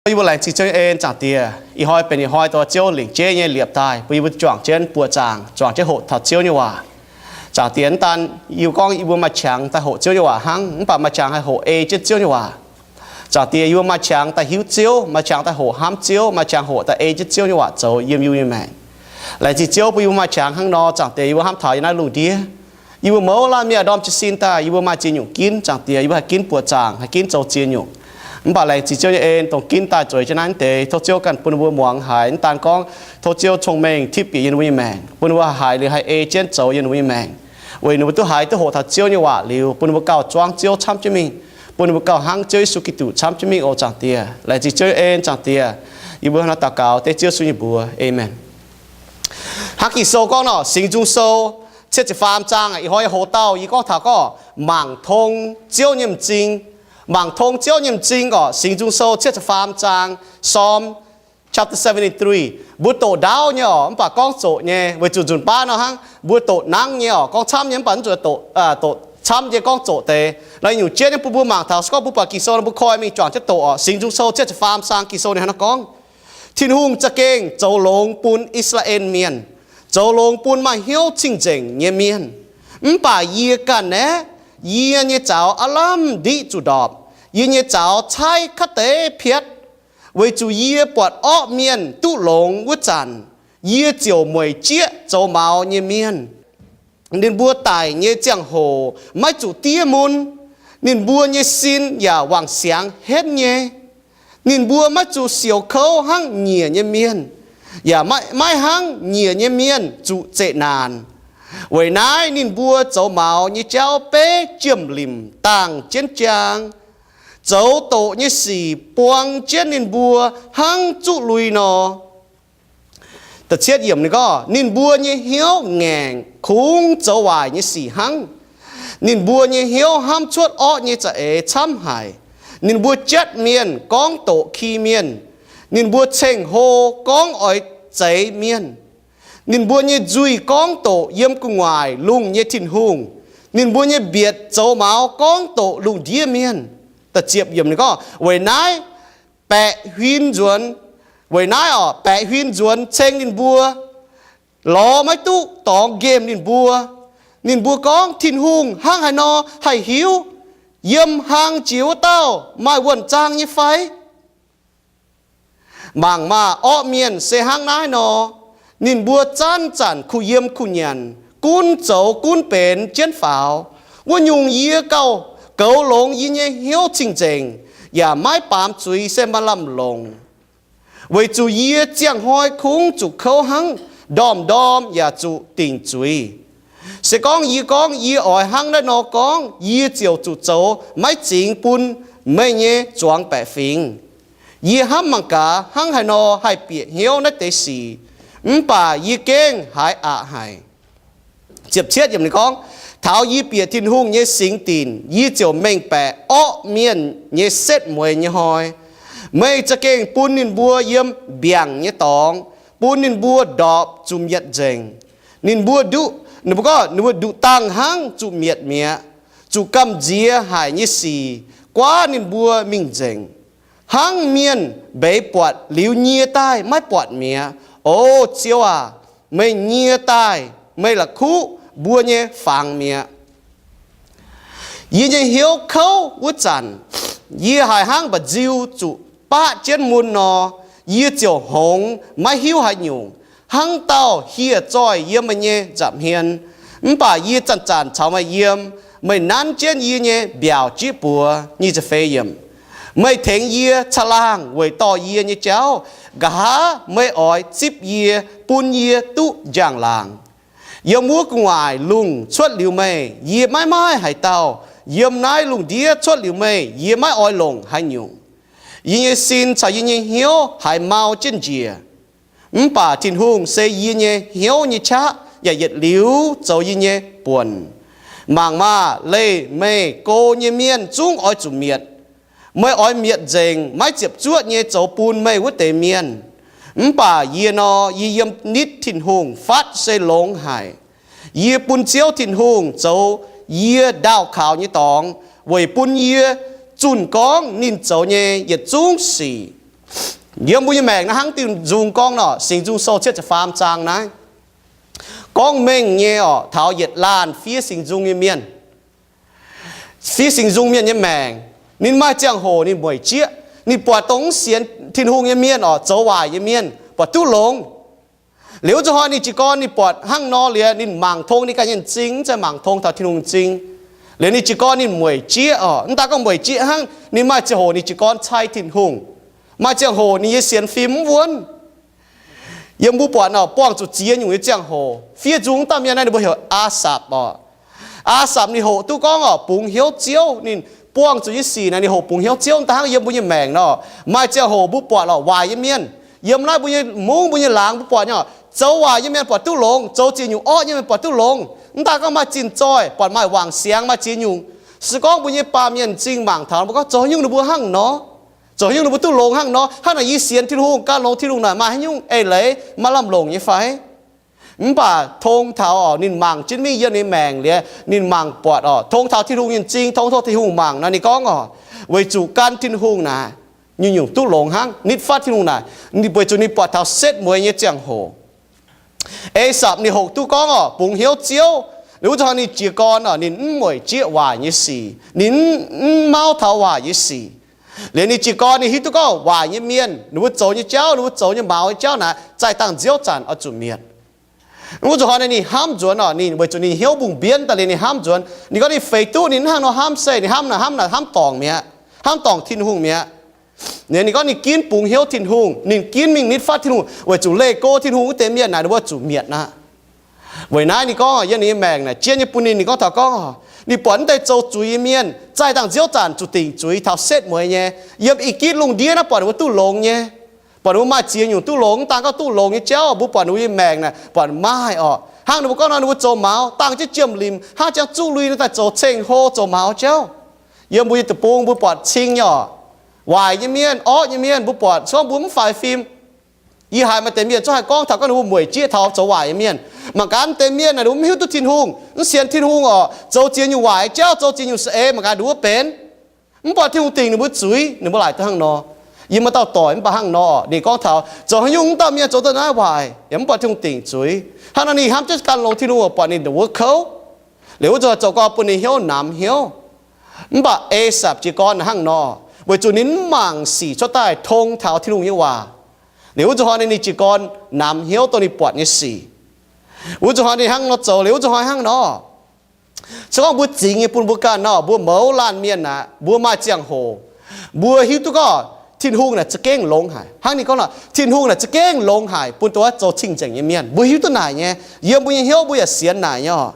Yie mbuo laengz zingh Ziouv nyei en, Zaangc Diex. Ih hnoi benx ih hnoi dongh Ziouv lingc jeiv nyei liepc daaih bun yie mbuo juangc jienv buoqc zaangc, juangc jienv hoqc taux Ziouv nyei waac. Zaangc Diex, mv daan yie mbuo gorngv yie mbuo maaih qangx daaih hoqc Ziouv nyei waac hnangv, mv baac maaih qangx haih hoqc ei jienv Ziouv nyei waac. Zaangc Diex, yie mbuo maaih qangx daaih hiuv Ziouv, maaih qangx daaih hoqc hnamv Ziouv, maaih qangx hoqc daaih ei jienv Ziouv nyei waac zoux yiem yie mbuo nyei maengc. Laengz zingh Ziouv bun yie mbuo maaih qangx hnangv nor, Zaangc Diex. Yie mbuo hnamv taux yiem naaiv lungh ndiev, yie mbuo mouz laanh mienh ndorm jiez sin daaih, yie mbuo maaih ziex nyungc ginv, Zaangc Diex. Yie mbuo haih ginv buoqc zaangc, haih ginv zoux ziex nyungc. Mv baac laengz zingh Ziouv nyei en, dongh ginv daaih zueiz jienv naaiv deix. Tov Ziouv ganh bun ninh mbuo muangx haiz, mv daan gorngv tov Ziouv cong-mengh tipv bieqc yie mbuo nyei maengc, bun ninh mbuo haiz liuz haih ei jienv zoux yiem ninh mbuo nyei maengc, weic ninh mbuo duqv haiz duqv hoqc taux Ziouv nyei waac liuz, bun ninh mbuo gauh zuangv Ziouv camv jienv mingh, bun ninh mbuo gauh hnangv Ziouv Yesu Giduc camv jienv mingh oc, Zaangc Diex. Laengz zingh Ziouv nyei en, Zaangc Diex. Yie mbuo hnangv naaiv daux gaux dengv Ziouv Yesu nyei mbuox. Aamen. Hnangv Ging-Sou gorngv nor, Singx Nzung Sou cietv ziepc faam zaang, ih hnoi yie hoc dauh yie gorngv taux gorngv mangc tong Ziouv nyei m'zing. Mangc tong Ziouv nyei m'zing orqc, Singx Nzung Sou cietv ziepc faam zaang, Psalm chapter seventy-three. Mbuo doqc ndaauv nyei orqc, mv baac gorngv zoqc nyei, weic zuqc nzunc baav nor hnangv mbuo doqc nangv nyei orqc, gorngv camv nyei, mv baac mv zuqc doqc, doqc camv nyei gorngv zoqc deix. Nor nyungc jeiv nyei bun mbuo mangc taux, se gorngv mbuo buatc Ging-Sou nor mbuo koi mingh juangc jienv doqc orqc. Singx Nzung Sou cietv ziepc faam zaang Ging-Sou ninh hnangv naaiv gorngv, Tin-Hungh za'gengh zoux longx bun I^saa^laa^en Mienh, zoux longx bun maaih hnyouv cing-nzengc nyei mienh. Mv baac yie ganh aeqv, yie nyei zaux aav lamh ndiqv zuqc ndorpc, yie nyei zaux caaiv kaav deix piatv. Weic zuqc yie buatc orqv mienh duqv longx wuov zanc, yie ziouc mueic jieqv zoux maux nyei mienh. Ninh mbuo daic nyei ziangh hoc maiv zuqc diev mun, ninh mbuo nyei sin yaac wangc siangx henv nyei. Ninh mbuo maiv zuqc siouc kouv hnangv nyiec nyei mienh, yaac maiv hnangv nyiec nyei mienh zuqc zeqc naanc. Weic naaiv ninh mbuo zoux maux nyei jauv beiv jiem-limc dangh jienv jaang. Zoux doqc nyei sic buang jienv ninh mbuo hnangv zuqv lui nor. Ninh gorngv, ninh mbuo nyei hnyouv ngaengc kungx zoux waaic nyei sic hnangv. Ninh mbuo nyei hnyouv hnamv cuotv orqv nyei za'eix camv haic. Ninh mbuo jatv mienh gorngv doqc ki mienh. Ninh mbuo ceng-hlo gorngv oix zeix mienh. Ninh mbuo nyei nzuih gorngv doqc yiem gu'nguaaic lungh nyei Tin-Hungh. Ninh mbuo nyei mbietc zoux maux gorngv doqc lungh ndiev mienh. Weic naaiv baeqc huin nzuonx, weic naaiv orqc, baeqc huin nzuonx ceng ninh mbuo, lorz maiv duqv dorngx nqemh ninh mbuo. Ninh mbuo gorngv, Tin-Hungh hnangv haaix nor haih hiuv? Yiem hlang jiex wuov dauh maaih wuonh zaang nyei fai? Mangc maah! Orqv mienh se hnangv naaiv nor. Ninh mbuo zanc-zanc kuh yiem kuh nyanc, gunv zoux gunv benx jienv faaux. Wuov nyungc yie gauh goux longx yie nyei hnyouv cing-nzengc, yaac maiv baamz zuiz se maaih lamh longc. Weic zuqc yie ziangh hnoi kungx zuqc kouv hnangv, ndorm-ndorm yaac zuqc dingc zuiz. Se gorngv yie gorngv, Yie oix hnangv naaiv nor gorngv, yie ziouc zuqc zoux maiv zingx bun meih nyei zuangx baeqc fingx. Yie hnamv mangc gaax hnangv haaix nor haih bieqc hnyouv naaiv deix sic, mv baac yie gengh haiz aqc haic. Ziepc cietv gorngv, Taux yie bieqc Tin-Hungh nyei singx dinc, yie ziouc mengh baeqc orqv mienh nyei setv mueiz nyei hnoi. Meih za'gengh bun ninh mbuo yiem mbiaangc nyei dorngx, bun ninh mbuo ndorpc zuqc mietc nzengc. Ninh mbuo, ninh mbuo gorngv, Ninh mbuo nduqc dangh hnangv zuqc mietc mi'aqv, zuqc gamh nziex haic nyei sic guaav ninh mbuo mingh nzengc. Hnangv mienh mbeix buatc liuz nyie daaih maiv buatc mi'aqv. O Ziouv aac, meih nyie daaih meih la'kuqv mbuo nyei fangx mi'aqv. Yie nyei hnyouv kouv wuov zanc, yie haiz hnangv mba'nziu zuqc baqv jienv mun nor. Yie ziouc hngongx maiv hiuv haaix nyungc, hnangv dauh hieh zoih yiem meih nyei nza'hmien. Mv baac yie zanc-zanc caux meih yiem, meih nanv jienv yie nyei mbiaauc jiv buoz. Meih tengx yie caangh laangh weic dorh yie nyei jauv. Nqa'haav meih oix zipv yie, bun yie duqv njang-laangc. Yiem wuov gu'nguaaic lungh cuotv liuz meih, yie maiv maaih haaix dauh. Yiem naaiv lungh ndiev cuotv liuz meih, yie maiv oix longc haaix nyungc. Yie nyei sin caux yie nyei hnyouv haiz mau jienv njiec. Mv baac Tin-Hungh se yie nyei hnyouv nyei qaqv yaac yietc liuz zoux yie nyei buonc. Mangc maah! Leih meih go nyei mienh zungv oix zuqc mietc. Meih oix mietc nzengc maiv ziepc zuoqv nyei zoux bun meih wuov deix mienh. Mv baac yie nor, yie yiem nitv Tin-Hungh fatv se longx haic. Yie bun Ziouv Tin-Hungh zoux yie ndaauh kaux nyei dorngx, weic bun yie zunh gorngv ninh zoux nyei yietc zungv sic. Yiem mbuo nyei maengc naaiv hnangv diuh nzung gorngv nor, Singx Nzung Sou cietv ziepc faam zaang naaiv gorngv mengh nyei orqc, taux yietc laanh fiev Singx Nzung nyei mienh, fiev Singx Nzung mienh nyei maengc, ninh maaih ziangh hoc ninh mueic jieqv, ninh buatc dongh mv sienx Tin-Hungh nyei mienh orqc, zoux waaic nyei mienh buatc duqv longx. Liuz wuov zuqc hnoi ninh jiez gorn ninh buatc hnangv nor liuz, ninh mangc tong ninh ganh nyei m'zing, mv zeiz mangc tong taux Tin-Hungh m'zing. Liuz ninh jiez gorn ninh mueic jieqv orqc, mv daaih gorngv mueic jieqv hnangv, ninh maaih ziangh hoc ninh jiez gorn cai Tin-Hungh, maaih ziangh hoc ninh nyei sienx fim mv wuonv. Yiem mbuo buatc nor, buangh zuqc ziex nyungc nyei ziangh hoc. Fiev nzung dauh mienh naaiv ninh mbuo heuc Aasapc orqc. Aasapc ninh hoqc duqv gorngv orqc, bungx hnyouv Ziouv. Ninh buangh zuqc nyei sic naaic ninh hoqc bungx hnyouv Ziouv. Da'hnangv yiem mbuo nyei maengc nor, maaih ziangh hoc mbuo buatc orqc, waaic nyei mienh. Yiem naaiv mbuo nyei mungv, mbuo nyei laangz, mbuo buatc nyei orqc, zoux waaic nyei mienh buatc duqv longx, zoux ziex nyungc orqv nyei mienh buatc duqv longx. Mv daaih gorngv maaih zinh zoih, buatc maaih wangc siangx, maaih ziex nyungc. Se gorngv mbuo nyei baamh mienh m'zing mangc taux, mbuo gorngv, zoux haaix nyungc ninh mbuo hnangv nor, zoux haaix nyungc ninh mbuo duqv longx hnangv nor, hnangv naaic yie sienx Tin-Hungh, gan longx Tin-Hungh naaic maaih haaix nyungc eix leiz, maaih lamh longc nyei fai? Mv baac tong taux orqc, ninh mangc jienv mingh yiem ninh maengc liuz, ninh mangc buatc orqc, tong taux Tin-Hungh nyei m'zing, tong taux Tin-Hungh mangc nor, ninh gorngv orqc, weic zuqc gan Tin-Hungh naaic nyungc-nyungc duqv longx hnangv, nitv fatv Tin-Hungh naaic, weic zuqc ninh buatc taux setv mueiz nyei ziangh hoc. Aasapc ninh hoqc duqv gorngv orqc, bungx hnyouv Ziouv. Liuz wuov zuqc hnoi ninh jiez gorn orqc, ninh mv mueic jieqv waaic nyei sic, ninh mv mauv taux waaic nyei sic. Liuz ninh jiez gorn ninh hiuv duqv gorngv waaic nyei mienh, ninh mbuo zoux nyei jauv, ninh mbuo zoux nyei maux nyei jauv naaic, zaih dangh nziouv zanc oix zuqc mietc. Wuov zuqc hnoi ninh hnamv nzuonx orqc, ninh weic zuqc ninh hnyouv mbungh mbienv daaih liuz ninh hnamv nzuonx. Ninh gorngv ninh feix duqv ninh mv hnangv nor hnamv se ninh hnamv naaic, hnamv naaic, hnamv dorngc mi'aqv, hnamv dorngc Tin-Hungh mi'aqv. Ninh gorngv ninh ginv bungx hnyouv Tin-Hungh, ninh ginv mingh nitv fatv Tin-Hungh, weic zuqc leih go Tin-Hungh wuov deix mienh naaic ninh mbuo zuqc mietc aqv. Weic naaiv ninh gorngv yiem ninh nyei maengc naaic jienv nyei bun ninh, ninh gorngv taux gorngv, ninh buatc wuov deix zoux zuiz nyei mienh zaih dangh nziouv zanc zuqc dingc zuiz taux setv mueiz nyei. Yiem I^gitv lungh ndiev naaiv buatc ninh mbuo duqv longx nyei, buatc ninh mbuo maaih ziex nyungc duqv longx. Mv daan gorngv duqv longx nyei jauv, mbuo buatc ninh mbuo nyei maengc naaic buatc maaih orqc, hnangv ninh mbuo gorngv nor, ninh mbuo zoux maux dangh jienv jiem-limc hnangv jangx zuqv lui nor daaih zoux ceng-hlo zoux maux jauv. Yiem mbuo nyei deic-bung mbuo buatc cing nyei orqc, waaic nyei mienh, orqv nyei mienh, mbuo buatc gorngv mbuo mv faix fim. Yie haiz maaih deix mienh zungv haih gorngv taux gorngv ninh mbuo mueic jieqv taux zoux waaic nyei mienh. Mangc gaax deix mienh naaic ninh mbuo mv hiuv duqv Tin-Hungh, mv sienx Tin-Hungh orqc, zoux ziex nyungc waaic jauv, zoux ziex nyungc saeng-eix, mangc gaax ninh mbuo benx. Mv buatc Tin-Hungh dingc ninh mbuo zuiz, ninh mbuo laaic duqv hnangv nor. Yie maaih dauh doic mv baac hnangv nor, ninh gorngv taux zoux haaix nyungc mv dauh mienh zoux duqv naaiv waaic yaac mv buatc Tin-Hungh dingc zuiz. Hnangv nor ninh hnamv jienv gan longx Tin-Hungh buatc ninh wuov kouv. Liuz wuov nzunc zoux gau bun ninh hnyouv namx hnyouv. Mv baac Asaph jiez gorn hnangv nor, weic zuqc ninh mv mangc sic cuotv daaih tong taux Tin-Hungh nyei waac. Liuz wuov nzunc hnoi ninh jiez gorn namx hnyouv dongh ninh buatc nyei sic. Wuov nzunc hnoi ninh hnangv nor zoux, liuz wuov nzunc hnoi hnangv nor. Se gorngv mbuo zingx nyei bun mbuo ganh nor, mbuo mouz laanh mienh aqv, mbuo maaih ziangh hoc mbuo hiuv duqv gorngv Tin-Hungh naaic za'gengh longx haic. Hnangv ninh gorngv nor, Tin-Hungh naaic za'gengh longx haic bun dongh wuov zoux cing-nzengc nyei mienh. Mbuo hiuv duqv naaic nyei, yiem mbuo nyei hnyouv mbuo yaac sienx naaic nyei oc.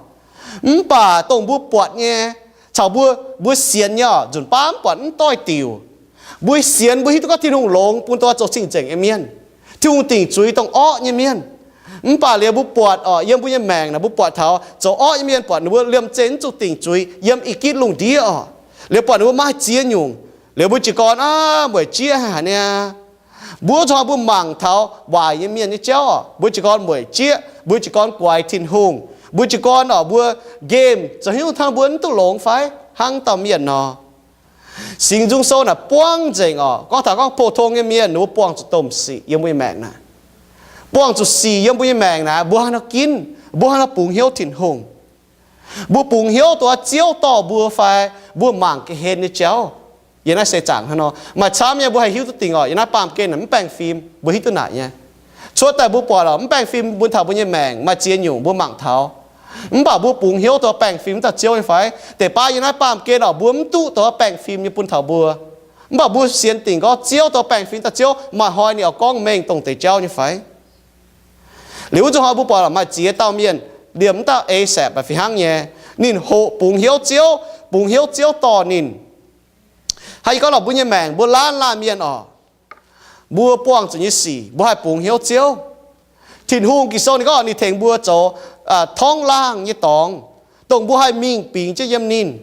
Mv baac dongh mbuo buatc nyei caux mbuo, mbuo sienx nyei oc, nzunc baav mv buatc mv doix-diuc. Mbuo sienx mbuo hiuv duqv gorngv Tin-Hungh longx bun dongh wuov zoux cing-nzengc nyei mienh, Tin-Hungh dingc zuiz dongh orqv nyei mienh. Mv baac liuz mbuo buatc oc, yiem mbuo nyei maengc naaic mbuo buatc taux zoux orqv nyei mienh buatc ninh mbuo liemh zeih mv zuqc dingc zuiz yiem I^gitv lungh ndiev oc. Liuz buatc ninh mbuo maaih ziex nyungc. Liuz mbuo jiez gorn aav, mueic jieqv haic niaa. Mbuo zuqc mbuo mangc taux waaic nyei mienh nyei jauv oc, mbuo jiez gorn mueic jieqv, mbuo jiez gorn guaix Tin-Hungh, mbuo jiez gorn oc, mbuo nqemh zoux haaix nyungc hnangv mbuo mv duqv longx fai hnangv dauh mienh nor. Singx Nzung Sou naaic buangv nzengc oc, gorngv taux gorngv pou-tong nyei mienh ninh mbuo buangh zuqc domh sic yiem mbuo nyei maengc naaic. Buangh zuqc sic yiem mbuo nyei maengc naaic, mbuo haaix nor ginv, mbuo haaix nor bungx hnyouv Tin-Hungh? Mbuo bungx hnyouv dongh wuov Ziouv dorh mbuo fai mbuo mangc ga'hlen nyei jauv? Yiem naaiv seix zaangc hnangv nor maaih camv nyei mbuo haih hiuv duqv dingc oc. Yiem naaiv baamh gen naaic mv baengh fim mbuo hiuv duqv naaic nyei. Cuotv daaih mbuo buatc oc, mv baengh fim bun taux mbuo nyei maengc maaih ziex nyungc mbuo mangc taux. Mv baac mbuo bungx hnyouv dongh baengh fim mv dauh Ziouv nyei fai? Deix baav yiem naaiv baamh gen oc, mbuo mv duqv dongh wuov baengh fim nyei bun taux mbuo. Mv baac mbuo sienx dingc gorngv Ziouv dongh baengh fim dauh Ziouv maaih hnoi ninh oix gorngv mengh dongh deix jauv nyei fai? Liuz wuov nzunc hnoi mbuo buatc oc, maaih ziex dauh mienh, liemh mv dauh Asaph fih hnangv nyei. Ninh hoqc bungx hnyouv Ziouv, bungx hnyouv Ziouv dorh ninh. Hnangv yie gorngv oc, mbuo nyei maengc mbuo laanh laanh mienh oc, mbuo buangh zuqc nyei sic mbuo haih bungx hnyouv Ziouv. Tin-Hungh, Ging-Sou ninh gorngv ninh tengx mbuo zoux torngv laangh nyei dorngx, dongh mbuo haih mingh bingx jienv yiem ninh.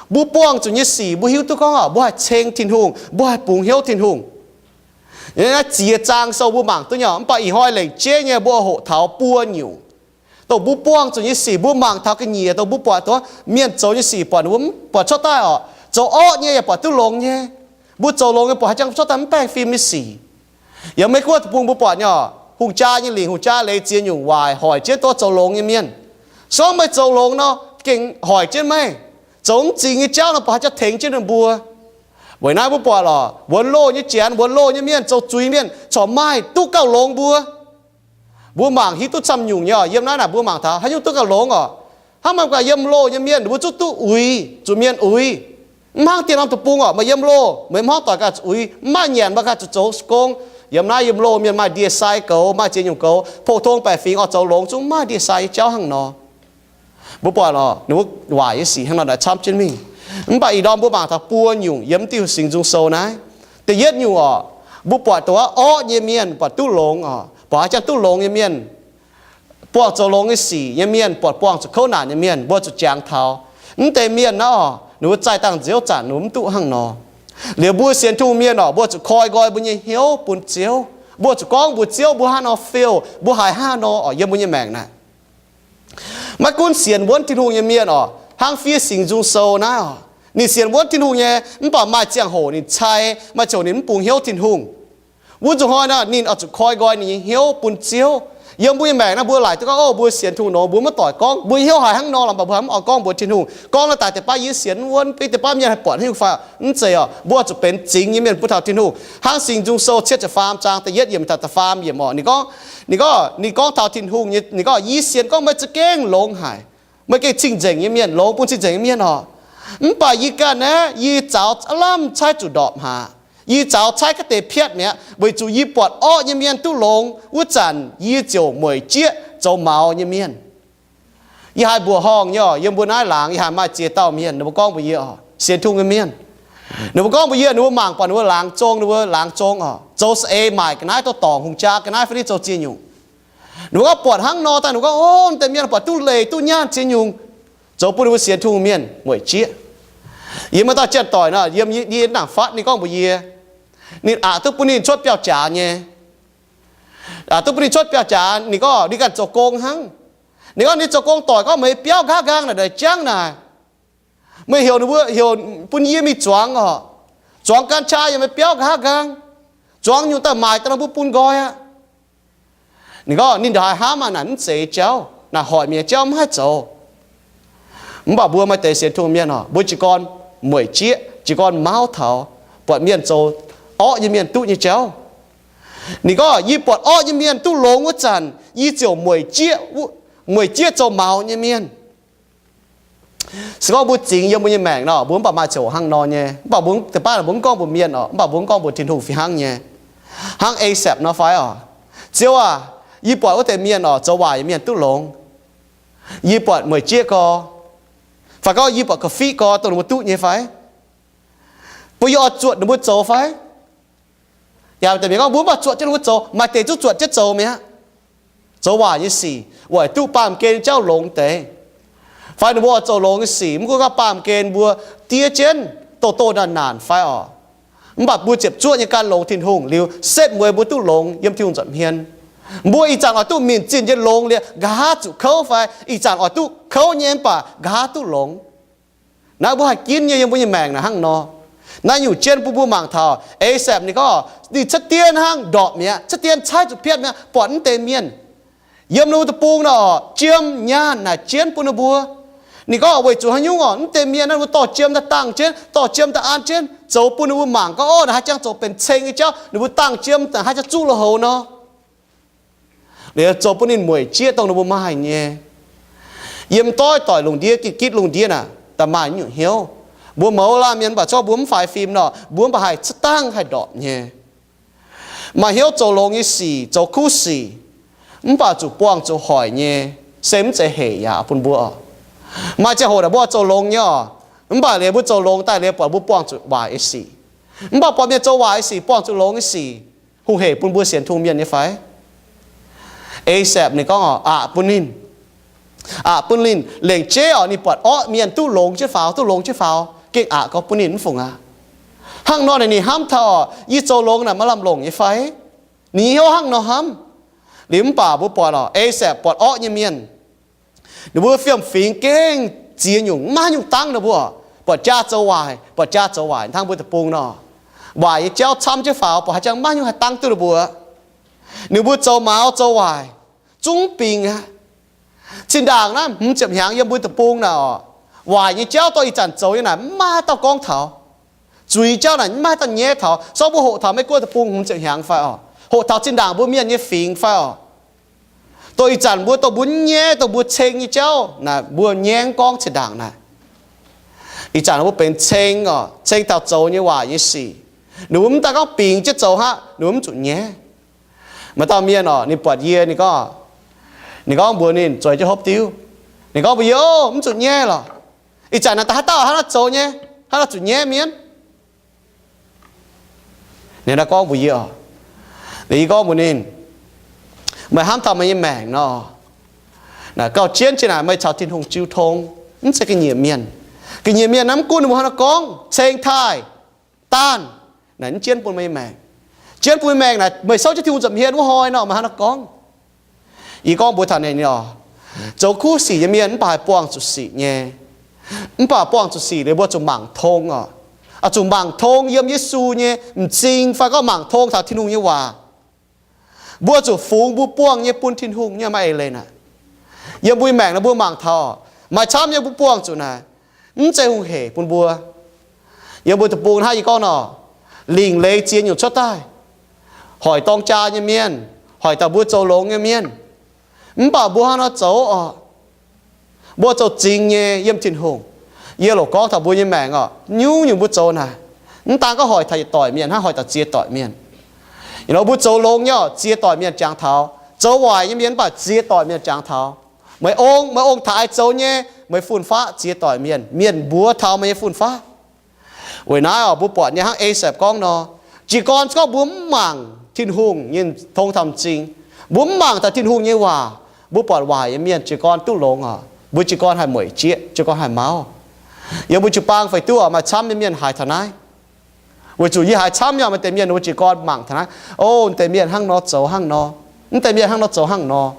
Mbuo buangh zuqc nyei sic mbuo hiuv duqv gorngv oc, mbuo haih ceng Tin-Hungh, mbuo haih bungx hnyouv Tin-Hungh. Naaiv ziex zaang sou mbuo mangc duqv nyei oc, mv baac ih hnoi lengc jeiv nyei mbuo hoqc taux buo nyungc. Dongh mbuo buangh zuqc nyei sic mbuo mangc taux ga'nyiec dongh mbuo buatc dongh mienh zoux nyei sic buatc ninh mbuo mv buatc cuotv daaih oc. Zoux orqv nyei yaac buatc duqv longx nyei. Mbuo zoux longx nyei buatc haaix jangx cuotv daaih mv baengh fim nyei sic. Yiem Meiv Guoqv deic-bung mbuo buatc nyei oc, hungh jaa nyei lingc, hungh jaa leiz ziex nyungc waaic hoic jienv duqv zoux longx nyei mienh. Se gorngv meih zoux longx nor, gengh hoic jienv meih. Zoux mv zingx nyei jauv nor, mv baac haaix jauv tengx jienv ninh mbuo? Weic naaiv mbuo buatc oc, wuonx loh nyei janx, wuonx loh nyei mienh, zoux zuiz mienh corc maaih duqv gauh longx mbuo. Mbuo mangc hiuv duqv camv nyungc nyei oc. Yiem naaiv naaic mbuo mangc taux haaix nyungc duqv gauh longx oc. Hnangv maaih gaax yiem loh nyei mienh, ninh mbuo zungv duqv uix, zuqc mienh uix. Mv hnangv dieh norm deic-bung oc, meih yiem loh, meih mv horngv doic ganh zuqc uix, mv maaih nyanc mbuo ganh zuqc zoux gong. Yiem naaiv yiem loh mienh maaih ndie-sai goux, maaih ziex nyungc goux, pou-tong baeqc fingx oix zoux longx zungv maaih ndie-sai nyei jauv hnangv nor. Mbuo buatc oc, ninh mbuo waaic nyei sic hnangv nor naaic camv jienv mingh. Mv baac ih ndorm mbuo mangc taux buo nyungc yiem diuh Singx Nzung Sou naaiv. Da'yietv nyungc oc, mbuo buatc dongh wuov orqv nyei mienh buatc duqv longx oc, buatc haaix jangx duqv longx nyei mienh, buangh zoux longx nyei sic nyei mienh, buatc buangh zuqc kouv naanc nyei mienh, mbuo zuqc jangx taux. Mv deix mienh naaiv oc, ninh mbuo zaih dangh nziouv zanc ninh mbuo mv duqv hnangv nor. Liuz mbuo sienx Tin-Hungh mienh oc, mbuo zuqc koi nqoi mbuo nyei hnyouv bun Ziouv. Mbuo zuqc gorngv mbuox Ziouv mbuo haaix nor fail, mbuo haiz haaix nor oc, yiem mbuo nyei maengc naaic. Maiv gunv sienx wuonv Tin-Hungh nyei mienh oc, hnangv fiev Singx Nzung Sou naaiv oc, ninh sienx wuonv Tin-Hungh nyei, mv baac maaih ziangh hoc ninh cai, maaih ziangh hoc ninh mv bungx hnyouv Tin-Hungh. Wuov nzunc hnoi naaic ninh oix zuqc koi nqoi ninh nyei hnyouv bun Ziouv. Yiem mbuo nyei maengc naaiv mbuo laaic duqv gorngv, o, mbuo sienx Tin-Hungh nor, mbuo maiv doic gorngv mbuo hnyouv haiz hnangv nor, mv baac mbuo mv oix gorngv mbuox Tin-Hungh. Gorngv naaiv daaih deix baav yie sienx wuonv, beiv deix baav mienh haih buatc haaix nyungc fai? Mv zeiz oc, mbuo oix zuqc benx zingx nyei mienh bun taux Tin-Hungh. Hnangv Singx Nzung Sou cietv ziepc faam zaang da'yietv yiemc taux da'faam yiemc oc, ninh gorngv, ninh gorngv, ninh gorngv taux Tin-Hungh nyei, ninh gorngv, yie sienx gorngv meih za'gengh longx haic. Meih gengh cing-nzengc nyei mienh, longx bun cing-nzengc nyei mienh oc. Mv baac yie ganh naaiv, yie zaux aav lamh caaiv zuqc ndorpc haic. Yie zaux caaiv ga'deix piatv mi'aqv, weic zuqc yie buatc orqv nyei mienh duqv longx wuov zanc, yie ziouc mueic jieqv zoux maux nyei mienh. Yie haiz mbuoqc horngh nyei oc, yiem mbuo naaiv laangz yie haiz maaih ziex dauh mienh, ninh mbuo gorngv mbuox yie oc, sienx Tin-Hungh nyei mienh. Ninh mbuo gorngv mbuox yie, ninh mbuo mangc buatc ninh mbuo laangz zong, ninh mbuo laangz zong oc, zoux saeng-eix maaic ga'naaiv, dorh dorngc hungh jaa ga'naaiv fai ni zoux ziex nyungc. Ninh mbuo gorngv buatc hnangv nor daaih, ninh mbuo gorngv, o, deix mienh buatc duqv leiz duqv nyaanh ziex nyungc, zoux bun ninh mbuo sienx Tin-Hungh mienh mueic jieqv. Yie maaih dauh janx-doic nor, yiem yie naaic fatv, ninh gorngv mbuox yie, ninh aqc duqv bun ninh cuotv biauv-jaax nyei. Aqc duqv bun ninh cuotv biauv-jaax, ninh gorngv ninh ganh zoux gong hnangv. Ninh gorngv ninh zoux gong doic gorngv meih biauv nqa'haav nqaang naaic, naaic jangv naaic, meih heuc ninh mbuo, heuc bun yie mingh zuangx oc, zuangx กัญชา yaac meih biauv nqa'haav nqaang, zuangx nyungc daaih maaic daaih nor mbuo bun nqoi aqv. Ninh gorngv ninh ndongc haaix hnamv aqv, naaic mv zeiz jauv, naaic hoic mienh nyei jauv, mv haih zoux. Mv baac mbuo maaih deix sienx Tin-Hungh mienh oc, mbuo jiez gorn mueic jieqv, jiez gorn mauv taux, buatc mienh zoux orqv nyei mienh duqv nyei jauv. Ninh gorngv, yie buatc orqv nyei mienh duqv longx wuov zanc, yie ziouc mueic jieqv, mueic jieqv zoux maux nyei mienh. Se gorngv mbuo zingx yiem mbuo nyei maengc nor, mbuo mv baac maaih ziangh hoc hnangv nor nyei. Mv baac mbuo deix baav mbuo mv gorngv mbuox mienh oc, mv baac mbuo mv gorngv mbuox Tin-Hungh fih hnangv nyei. Hnangv Asaph nor fai oc, Ziouv aac, yie buatc wuov deix mienh oc, zoux waaic nyei mienh duqv longx. Yie buatc mueic jieqv gorx, fai gorngv yie buatc ga'fiqv gorx dongh ninh mbuo duqv nyei fai? Bun yie oix zuotc ninh mbuo zoux fai? Yaac deix mienh gorngv mbuo mv baac zuotc jienv ninh mbuo zoux, maaih deix zungv zuotc jienv zoux mi'aqv. Zoux waaic nyei sic weic duqv baamh gen jauv longx deix. Fai ninh mbuo oix zoux longx nyei sic, mv gunv gorngv baamh gen mbuo diev jienv, doh doh naanc naanc fai oc, mv baac mbuo ziepc zuoqv nyei gan longx Tin-Hungh liuz, setv mueiz mbuo duqv longx yiem Tin-Hungh nza'hmien. Mbuo ih zanc oix duqv minc zinh nyei longx liuz, nqa'haav zuqc kouv fai? Ih zanc oix duqv kouv nyei mv baac nqa'haav duqv longx. Naaiv mbuo haih ginv nyei yiem mbuo nyei maengc naaic hnangv nor. Naaiv nyungc jienv bun mbuo mangc taux Asaph ninh gorngv, ninh cuotv dien hnangv ndorpc mi'aqv, cuotv dien caaiv zuqc piatv mi'aqv, buatc mv deix mienh yiem ninh mbuo deic-bung nor, jiem nyaanh naaic jienv bun ninh mbuo. Ninh gorngv weic zuqc haaix nyungc oc, mv deix mienh naaiv ninh mbuo dorh jiem daaih dangh jienv, dorh jiem daaih an jienv, zoux bun ninh mbuo mangc gorngv, o, naaic haaix jangx zoux benx ceng nyei jauv, ninh mbuo dangh jiem naaic haaix jangx zuqv lui-houx nor. Liuz zoux bun ninh mueic jieqv dongh ninh mbuo maaih nyei. Yiem doiv doic lungh ndiev, gitv gitv lungh ndiev naaic, da'maaih nyungc hnyouv. Mbuo mouz laanh mienh mv baac zorqv mbuo mv faix fim nor, mbuo mv baac haih caaiv dangh haih ndorpc nyei. Maaih hnyouv zoux longx nyei sic, zoux kuv sic, mv baac zuqc buangh zuqc hoic nyei, se mv zeiz hec yaac bun mbuo oc. Maaih ziangh hoc naaic mbuo zoux longx nyei oc, mv baac liuz mbuo zoux longx daaih liuz buatc mbuo buangh zuqc waaic nyei sic. Mv baac buatc mienh zoux waaic nyei sic, buangh zuqc longx nyei sic, hungh hec bun mbuo sienx Tin-Hungh mienh nyei fai? Asaph ninh gorngv oc, aqc bun ninh. Aqc bun ninh. Lengc jeiv oc, ninh buatc orqv mienh duqv longx jienv faaux, duqv longx jienv faaux, gengh aqc gorngv bun ninh mv fungc aqv. Hnangv nor naaic ninh hnamv taux oc, yie zoux longx naaic maaih lamh longc nyei fai? Ninh nyei hnyouv hnangv nor hnamv. Liuz mv baac mbuo buatc oc, Asaph buatc orqv nyei mienh, ninh mbuo fiem-fingx gengh ziex nyungc, mv maaih haaix nyungc dangv ninh mbuo. Buatc jaa zoux waaic, buatc jaa zoux waaic hnangv mbuo deic-bung nor. waaic nyei jauv camv jienv faaux, buatc haaix jangx maiv nyungc haih dangv duqv ninh mbuo. Ninh mbuo zoux maux zoux waaic, zungv bingx aqv. Zinh ndaangc naaiv hmz ziepc hnyangx yiem mbuo deic-bung naaic oc, waaic nyei jauv dorh ih zanc zoux nyei naaic maiv maaih haaix dauh gorngv taux. Zuiz jauv naaic maiv maaih haaix dauh nyaiv taux. Sorng mbuo hoqc taux Meiv-Guoqv deic-bung hmz ziepc hnyangx fai oc, hoqc taux zinh ndaangc mbuo mienh nyei fingx fai oc, dongh ih zanc mbuo, dongh mbuo nyaiv, dongh mbuo ceng nyei jauv naaic, mbuo nyaiv mv gorngv zinh ndaangc naaic. Ih zanc mbuo benx ceng oc, ceng taux zoux nyei waaic nyei sic. Ninh mbuo mv daaih gorngv bingx jienv zoux hnangv, ninh mbuo mv zuqc nyaiv. Maaih dauh mienh oc, ninh buatc yie, ninh gorngv, ninh gorngv mbuox ninh zueiz jienv hopv diuv. Ninh gorngv mbuox yie, Ov, mv zuqc nyaiv lorqc. Ih zanc naaic daaih haaix dauh hnangv naaiv zoux nyei, hnangv naaiv zuqc nyaiv mienh? Ninh gorngv mbuox yie oc, yie gorngv mbuox ninh, Meih hnamv taux meih nyei maengc nor, gauh jienv jiex naaic meih caux Tin-Hungh jiu tong, mv zeiz ga'nyiec mienh. Ga'nyiec mienh naaiv mv gunv ninh mbuo hnangv naaiv gorngv, ceng taaih, daanh, naaic mv jienv bun meih nyei maengc. Jienv bun meih maengc naaic, meih souv jienv Tin-Hungh nza'hmien wuov hnoi nor, meih hnangv naaiv gorngv. Yie gorngv mbuox taux ninh oc, zoux kuv sic nyei mienh mv baac haih buangh zuqc sic nyei. Mv baac buangh zuqc sic liuz mbuo zuqc mangc tong oc. Oix zuqc mangc tong yiem Yesu nyei m'zing fai gorngv mangc tong taux Tin-Hungh nyei waac. Mbuo zuqc fungx mbuo buangh nyei bun Tin-Hungh nyei, maiv eix leiz aqv. Yiem mbuo nyei maengc naaic mbuo mangc taux maaih camv nyei mbuo buangh zuqc naaic, mv zeiz hungh hec bun mbuo. Yiem mbuo deic-bung hnangv yie gorngv nor, lingc leiz ziex nyungc cuotv daaih. Hoic dorng jaa nyei mienh, hoic dauh mbuo zoux longx nyei mienh. Mv baac mbuo hnangv nor zoux oc, mbuo zoux zingx nyei yiem Tin-Hungh. Yie loc gorngv taux mbuo nyei maengc oc, nyungc-nyungc mbuo zoux naaic, mv daan gorngv hoic taux yietc doic mienh hnangv, hoic taux ziex doic mienh. Ih hnoi mbuo zoux longx nyei oc, ziex doic mienh jangx taux. Zoux waaic nyei mienh mv baac ziex doic mienh jangx taux. Meih ong, meih ong taux aengx zoux nyei, meih fun-faqv ziex doic mienh, mienh mbuox taux meih nyei fun-faqv. Weic naaiv oc, mbuo buatc nyei hnangv Asaph gorngv nor, jiez gorn gorngv mbuo mv mangc Tin-Hungh nyei tong taux m'zing, mbuo mv mangc taux Tin-Hungh nyei waac, mbuo buatc waaic nyei mienh jiez gorn duqv longx oc, mbuo jiez gorn haih mueic jieqv, jiez gorn haih mauv. Yiem mbuo jiu-baang feix duqv oc, maaih camv nyei mienh haiz taux naaiv. Weic zuqc yie haiz camv nyei maaih deix mienh mbuo jiez gorn mangc taux naaiv, O, deix mienh hnangv nor zoux hnangv nor, mv deix mienh hnangv nor zoux hnangv nor.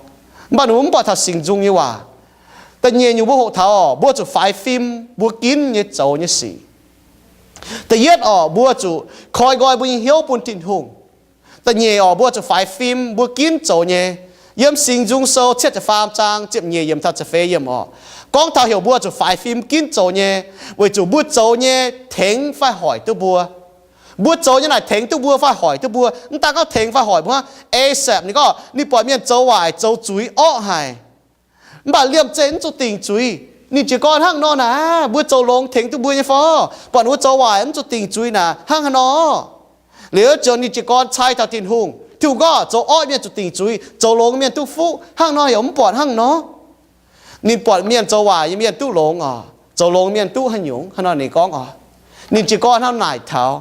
Mv baac ninh mbuo mv buatc taux Singx Nzung nyei waac. Da'nyeic nyungc mbuo hoqc taux oc, mbuo zuqc faix fim mbuo ginv nyei zoux nyei sic. Da'yietv oc, mbuo zuqc koi nqoi mbuo nyei hnyouv bun Tin-Hungh. Da'nyeic oc, mbuo zuqc faix fim mbuo ginv zoux nyei. Yiem Singx Nzung Sou cietv ziepc faam zaang ziepc nyeic yiemc taux ziepc feix yiemc oc, gorngv taux heuc mbuo zuqc faix fim ginv zoux nyei, weic zuqc mbuo zoux nyei tengx fai hoic duqv mbuo. Mbuo zoux nyei naaic tengx duqv mbuo fai hoic duqv mbuo. Mv daan gorngv tengx fai hoic mbuo hnangv. Asaph ninh gorngv ninh buatc mienh zoux waaic zoux zuiz orqv haic, mv baac liemh zeih mv zuqc dingc zuiz. Ninh jiez gorn hnangv nor naaic, mbuo zoux longx tengx duqv mbuo nyei fai? Buatc mbuo zoux waaic mv zuqc dingc zuiz naaic hnangv haaix nor? Liuz ziouc ninh jiez gorn cai taux Tin-Hungh. Tin-Hungh gorngv zoux orqv mienh zuqc dingc zuiz, zoux longx mienh duqv fuqv. Hnangv nor yaac mv buatc hnangv nor. Ninh buatc mienh zoux waaic nyei mienh duqv longx oc, zoux longx mienh duqv haaix nyungc hnangv nor ninh gorngv oc. Ninh jiez gorn hnangv naaic taux.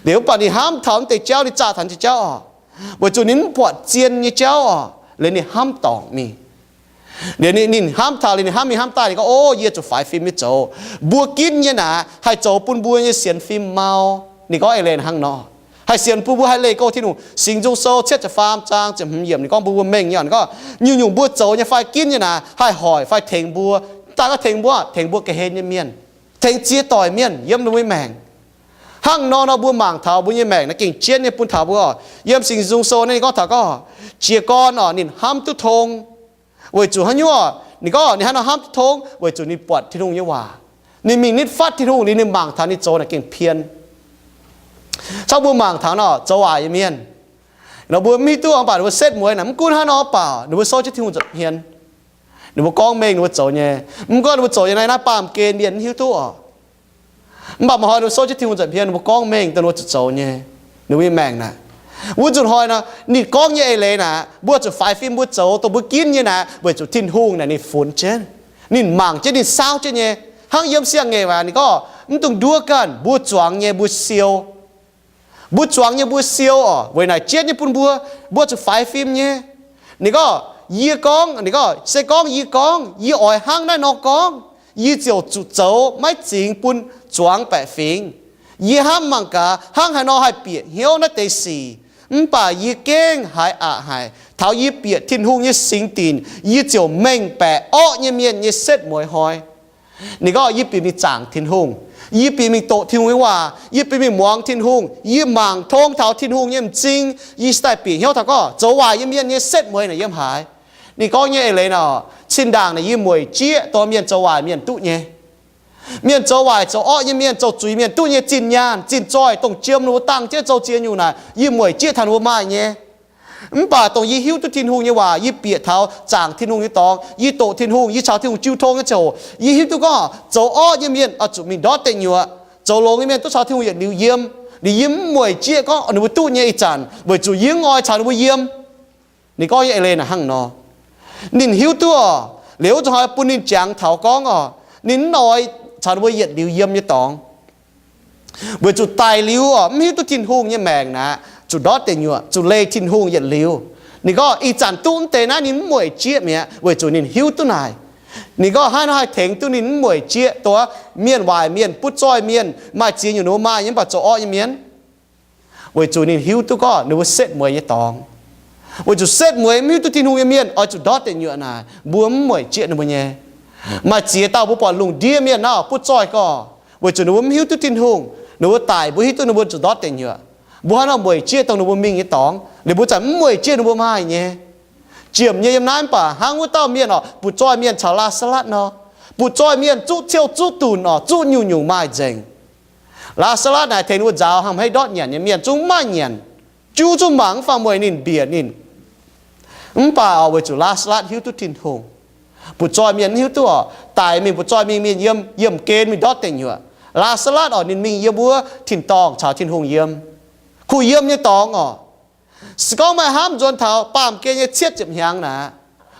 Liuz mv baac ninh hnamv taux mv deix jauv, ninh zaah taux mv deix jauv oc, weic zuqc ninh mv buatc zien nyei jauv oc, liuz ninh hnamv dorngc mingh. Liuz ninh hnamv taux liuz ninh hnamv mingh hnamv daaih ninh gorngv, O, yie zuqc faix fim nyei zoux. Mbuo ginv nyei naaic haih zoux bun mbuo nyei sienx fim mau. Ninh gorngv eix leiz hnangv nor, haih sienx bun mbuo haih leih go Tin-Hungh. Singx Nzung Sou cietv ziepc faam zaang ziepc hmz yiemc ninh gorngv mbuo, mbuo mengh nyei, ninh gorngv nyungc-nyungc mbuo zoux nyei fai ginv nyei naaic haih hoic fai tengx mbuo. Mv daan gorngv tengx mbuo, tengx mbuo ga'hlen nyei mienh, tengx ziex doic mienh yiem ninh mbuo nyei maengc. Hnangv nor nor mbuo mangc taux mbuo nyei maengc naaiv gengh jienv nyei bun taux mbuo oc. Yiem Singx Nzung Sou naaiv ninh gorngv taux gorngv, jiez gorn oc, ninh hnamv duqv tong. Weic zuqc haaix nyungc? Ninh gorngv ninh hnangv nor hnamv duqv tong weic zuqc ninh buatc Tin-Hungh nyei waac. Ninh mingh nitv fatv Tin-Hungh liuz ninh mangc taux ninh zoux naaic gengh pien. Cangv mbuo mangc taux nor zoux waaic nyei mienh, nor mbuo mv hiuv duqv, mv baac ninh mbuo setv mueiz naaic mv gunv hnangv nor mv baac ninh mbuo souv jienv Tin-Hungh nza'hmien. Ninh mbuo gorngv mengh ninh mbuo zoux nyei. Mv gorngv ninh mbuo zoux nyei naaiv, naaiv baamh gen mienh mv hiuv duqv oc. Mv baac maaih hnoi ninh mbuo souv jienv Tin-Hungh nza'hmien, ninh mbuo gorngv mengh dongh ninh mbuo zuqc zoux nyei. Ninh mbuo nyei maengc naaic, wuov nzunc hnoi nor ninh gorngv nyei eix leiz naaic, mbuo zuqc faix fim mbuo zoux dongh mbuo ginv nyei naaic, weic zuqc Tin-Hungh naaic ninh funx jienv, ninh mangc jienv, ninh saauv jienv nyei. Hnangv yiem siang-ngaengc waac ninh gorngv, mv dungx nduov ganh, mbuo zuangx nyei mbuo siou. Mbuo zuangx nyei mbuo siou oc, weic naaic jienv nyei bun mbuo, mbuo zuqc faix fim nyei. Ninh gorngv, yie gorngv, ninh gorngv, se gorngv yie gorngv, yie oix hnangv naaiv nor gorngv, yie ziouc zuqc zoux maiv zingx bun zuangx baeqc fingx. Yie hnamv mangc gaax hnangv haaix nor haih bieqc hnyouv naaiv deix sic, mv baac yie gengh haiz aqc haic. Taux yie bieqc Tin-Hungh nyei singx dinc, yie ziouc mengh baeqc orqv nyei mienh nyei setv mueiz hnoi. Ninh gorngv yie bieqc mingh zaangc Tin-Hungh, Yie bieqc mingh doqc Tin-Hungh nyei waac, yie bieqc mingh muangx Tin-Hungh, yie mangc tong taux Tin-Hungh nyei m'zing, yie cingx daaih bieqc hnyouv taux gorngv zoux waaic nyei mienh nyei setv mueiz naaic yiem haaix. Ninh gorngv nyei eix leiz naaic, cin-ndaangc naaic yie mueic jieqv dongh mienh zoux waaic mienh duqv nyei. Mienh zoux waaic zoux orqv nyei mienh, zoux zuiz mienh duqv nyei zinh nyaanh zinh zoih, dongh jiem ninh mbuo dangh jienv zoux ziex nyungc naaic, yie mueic jieqv taux ninh mbuo maaih nyei. Mv baac dongh yie hiuv duqv Tin-Hungh nyei waac, yie bieqc taux zaangc Tin-Hungh nyei dorngx, yie doqc Tin-Hungh, yie caux Tin-Hungh jiu tong nyei ziangh hoc, yie hiuv duqv gorngv zoux orqv nyei mienh oix zuqc mingh ndortv deic nyuoqc. Zoux longx nyei mienh duqv caux Tin-Hungh yietc liuz yiem. Liuz yie mv mueic jieqv gorngv ninh mbuo duqv nyei ih zanc, weic zuqc yie mv oix caux ninh mbuo yiem. Ninh gorngv nyei eix leiz naaic hnangv nor. Ninh hiuv duqv oc, liuz wuov zuqc hnoi bun ninh jangx taux gorngv oc, ninh mv oix caux ninh mbuo yietc liuz yiem nyei dorngx. Weic zuqc daic liuz oc, mv hiuv duqv Tin-Hungh nyei maengc naaic, zuqc ndortv deic nyuoqc, zuqc leih Tin-Hungh yietc liuz. Ninh gorngv ih zanc duqv mv deix naaiv ninh mv mueic jieqv mi'aqv, weic zuqc ninh hiuv duqv naaic. Ninh gorngv hnangv nor haih tengx duqv ninh mv mueic jieqv dongh mienh waaic mienh, butv zoih mienh, maaih ziex nyungc ninh mbuo maaih nyei mv baac zoux orqv nyei mienh. Weic zuqc ninh hiuv duqv gorngv ninh mbuo setv mueiz nyei dorngx. Weic zuqc setv mueiz mv hiuv duqv Tin-Hungh nyei mienh oix zuqc ndortv deic nyuoqc naaic, mbuo mv mueic jieqv ninh mbuo nyei. Maaih ziex dauh mbuo buatc lungh ndiev mienh nor butv zoih gorx, weic zuqc ninh mbuo mv hiuv duqv Tin-Hungh, ninh mbuo daic mbuo hiuv duqv ninh mbuo zuqc ndortv deic nyuoqc. Mbuo hnangv nor mueic jieqv dongh ninh mbuo mingh nyei dorngx, liuz mbuo zanc mv mueic jieqv ninh mbuo maaih nyei. Jiem nyei yiem naaiv mv baac hnangv wuov dauh mienh oc, butv zoih mienh caux Laa^saa^latv nor. Butv zoih mienh zuqv ciouv zuqv dunc oc, zuqv nyungc nyungc maaih nzengc. Laa^saa^latv naaic tengx ninh mbuo nzaaux hnangv haaix ndortv nyanc nyei mienh zungv maaih nyanc, juv zungv mangc mv fangx mueic ninh mbiec ninh. Mv baac oc, weic zuqc Laa^saa^latv hiuv duqv Tin-Hungh. Butv zoih mienh mv hiuv duqv oc, daic mingh butv zoih mingh mienh yiem, yiemh gen mingh ndortv deic nyuoqc. Laa^saa^latv oc, ninh mingh yiem wuov tin-dorngh caux Tin-Hungh yiem, kuh yiem nyei dorngx oc. Se gorngv meih hnamv nzuonx taux baamh gen nyei cietv ziepc hnyangx naaic,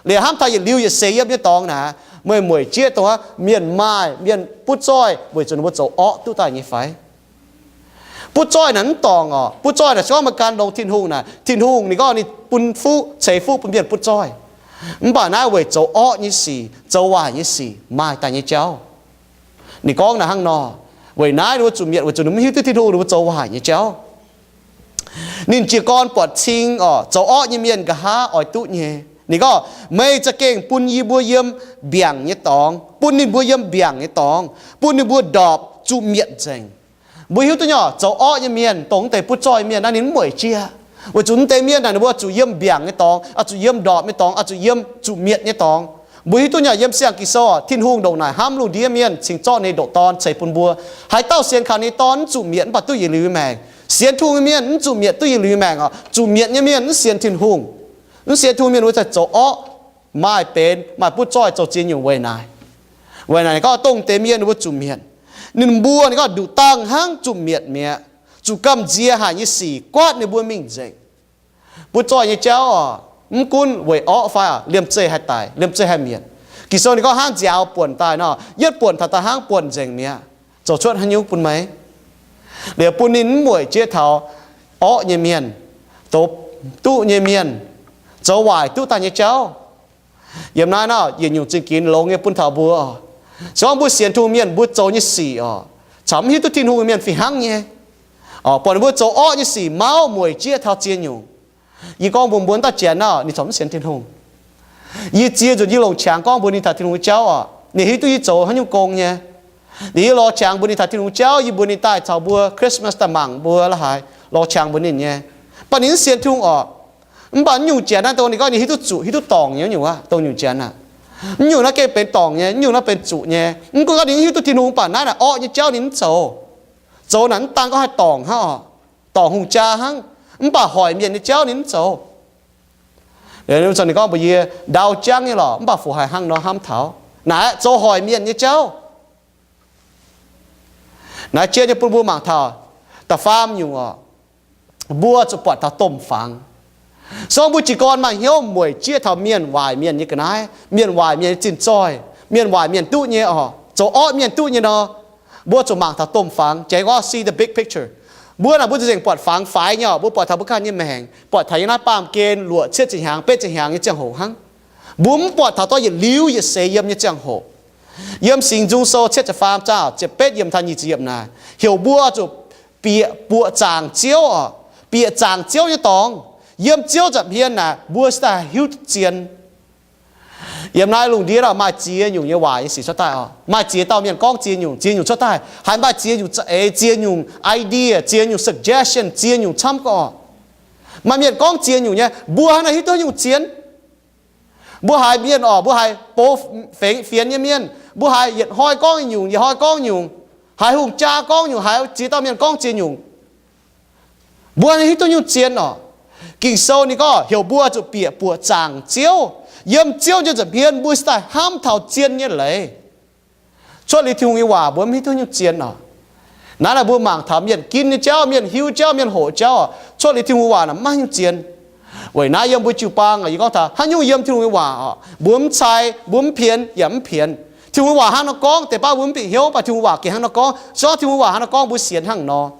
liuz hnamv taux yietc liuz yietc seix yiem nyei dorngx naaic, meih mueic jieqv dongh mienh maaih, mienh butv zoih weic zuqc ninh mbuo zoux orqv duqv daaih nyei fai? Butv zoih naaic mv dorngc oc. Butv zoih naaic se gorngv meih gan longx Tin-Hungh naaic, Tin-Hungh ninh gorngv ninh bun fuqv, ceix fuqv bun mienh butv zoih. Mv baac naaiv weic zoux orqv nyei sic, zoux waaic nyei sic maaih daaih nyei jauv. Ninh gorngv naaic hnangv nor, weic naaiv ninh mbuo zuqc mietc weic zuqc ninh mv hiuv duqv Tin-Hungh, ninh mbuo zoux waaic nyei jauv. Ninh jiez gorn buatc cing oc, zoux orqv nyei mienh nqa'haav oix duqv nyei. Ninh gorngv, meih za'gengh bun yie mbuo yiem mbiaangc nyei dorngx, bun ninh mbuo yiem mbiaangc nyei dorngx, bun ninh mbuo ndorpc zuqc mietc nzengc. Mbuo hiuv duqv nyei oc, zoux orqv nyei mienh, dongh mv deix butv zoih mienh naaiv ninh mv mueic jieqv, weic zuqc mv deix mienh naaic ninh mbuo zuqc yiem mbiaangc nyei dorngx, oix zuqc yiem ndorpc nyei dorngx, oix zuqc yiem zuqc mietc nyei dorngx. Mbuo hiuv duqv nyei oc, yiem Singx Ging-Sou oc, Tin-Hungh ndongc naaic hnamv lungh ndiev mienh cingx zorqv ninh ndoqc Dorn ceix bun mbuo. Haaix dauh sienx kaux ninh nyei Dorn mv zuqc mietc mv baac duqv yietc liuz nyei maengc. Sienx Tin-Hungh nyei mienh mv zuqc mietc duqv yietc liuz nyei maengc oc. Zuqc mietc nyei mienh mv sienx Tin-Hungh. Mv sienx Tin-Hungh mienh wuov zanc zoux orqv, maaih benx maaih butv zoih zoux ziex nyungc weic naaic. Weic naaic ninh gorngv dongh deix mienh ninh mbuo zuqc mietc. Ninh mbuo ninh gorngv nduqc dangh hnangv zuqc mietc mi'aqv, zuqc gamh nziex haic nyei sic guaatv ninh mbuo mingh nzengc. Butv zoih nyei jauv oc, mv gunv weic orqv fai oc, liemh zeih haih daic, liemh zeih haih mietc. Ging-Sou ninh gorngv hnangv nziaaux buonc daaih nor, yietv buonc taux daaih hnangv buonc nzengc mi'aqv. Zoux cuotv haaix nyungc bun meih? Liuz bun ninh mv mueic jieqv taux orqv nyei mienh, zoux duqv nyei mienh, zoux waaic duqv daaih nyei jauv. Yiem naaiv nor yietc nyungc zingh ginx longx nyei bun taux mbuo oc. Se gorngv mbuo sienx Tin-Hungh mienh mbuo zoux nyei sic oc, caux mv hiuv duqv Tin-Hungh mienh fih hnangv nyei. Oc, buatc ninh mbuo zoux orqv nyei sic mauv mueic jieqv taux ziex nyungc. Yie gorngv mbuox mbuo dauh Janx nor, ninh corc mv sienx Tin-Hungh. Yie ziex nzunc yie longc qangx gorngv mbuox ninh taux Tin-Hungh jauv oc. Ninh hiuv duqv yie zoux haaix nyungc gong nyei. Liuz yie lorz qangx mbuox ninh taux Tin-Hungh jauv, yie mbuox ninh daaih caux mbuo Christmas daaih mangc mbuo la'haaix, lorz qangx mbuox ninh nyei. Mv baac ninh mv sienx Tin-Hungh oc. Mv baac mv nyungc Janx naaiv dongh ninh gorngv ninh hiuv duqv zuqc hiuv duqv dorngc nyei wuov nyungc aqv, dongh nyungc Janx aqv. Mv nyungc naaiv gengh benx dorngc nyei, mv nyungc naaiv benx zuqc nyei. Mv gunv gorngv ninh hiuv duqv Tin-Hungh mv baac naaiv naaic orqv nyei jauv ninh mv zoux. Zoux naaic mv daan gorngv haih dorngc hnangv oc, dorngc hungh jaa hnangv, mv baac hoic mienh nyei jauv ninh mv zoux. Ninh gorngv mbuox yie, ndau jangv nyei lorqc, mv baac fu haih hnangv nor hnamv taux naaic zoux hoic mienh nyei jauv. Naaiv jiex nyei bun mbuo mangc taux da'faam nyungc oc, mbuo zuqc buatc taux domh fangx. Se gorngv mbuo jiez gorn maaih hnyouv mueic jieqv taux mienh waaic mienh nyei ga'naaiv, mienh waaic mienh nyei zinh zoih, mienh waaic mienh duqv nyei oc, zoux orqv mienh duqv nyei nor, mbuo zuqc mangc taux domh fangx. Jangx gorngv see the big picture. Mbuo naaic mbuo zuqc nzengc buatc fangx faix nyei oc. Mbuo buatc taux mbuo ganh nyei maengc, buatc taux yiem naaiv baamh gen luoqc cietv ziepc hnyangx, betv ziepc hnyangx nyei ziangh hoc hnangv. Mbuo mv buatc taux dorh yietc liuz yietc seix yiem nyei ziangh hoc. Yiem Singx Nzung Sou cietv ziepc faam zaah ziepc betv yiem taux nyic ziepc yiemc naaic, heuc mbuo zuqc bieqc buoqc zaangc Ziouv oc, bieqc zaangc Ziouv nyei dorngx. Yiem Ziouv nza'hmien naaic mbuo se daaih hiuv duqv zien. Yiem naaiv lungh ndiev maaih ziex nyungc nyei waac nyei sic cuotv daaih oc. Maaih ziex dauh mienh gorngv ziex nyungc, ziex nyungc cuotv daaih, haiz maaih ziex nyungc za'eix, ziex nyungc idea, ziex nyungc suggestion, ziex nyungc camv gorqv. Maaih mienh gorngv ziex nyungc nyei, mbuo hnangv naaiv hiuv duqv nyungc zien. Mbuo haiz mienh oc, mbuo haiz bou fengx fienx nyei mienh, mbuo haiz yietc hnoi gorngv nyungc, yietc hnoi gorngv nyungc, haiz hungh jaa gorngv nyungc, haiz ziex dauh mienh gorngv ziex nyungc. Mbuo hiuv duqv nyungc zien oc. Ging-Sou ninh gorngv heuc mbuo zuqc bieqc buoqc zaangc Ziouv. Yiem Ziouv nyei nza'hmien mbuo cingx daaih hnamv taux zien nyei leiz. Cuotv liuz Tin-Hungh nyei waac mbuo mv hiuv duqv nyungc zien oc. Naaiv naaic mbuo mangc taux mienh ginv nyei jauv, mienh hiuv jauv, mienh hoqc jauv oc. Cuotv liuz Tin-Hungh waac naaic mv maaih nyungc zien. Weic naaiv yiem mbuo jiu-baang oc, yie gorngv taux haaix nyungc yiem Tin-Hungh nyei waac oc, mbuo mv cai, mbuo mv pienx yaac mv pienx. Tin-Hungh nyei waac hnangv nor gorngv, deix baav mbuo mv bieqc hnyouv, mv baac Tin-Hungh waac gengh hnangv nor gorngv. Se gorngv Tin-Hungh waac hnangv nor gorngv, mbuo sienx hnangv nor.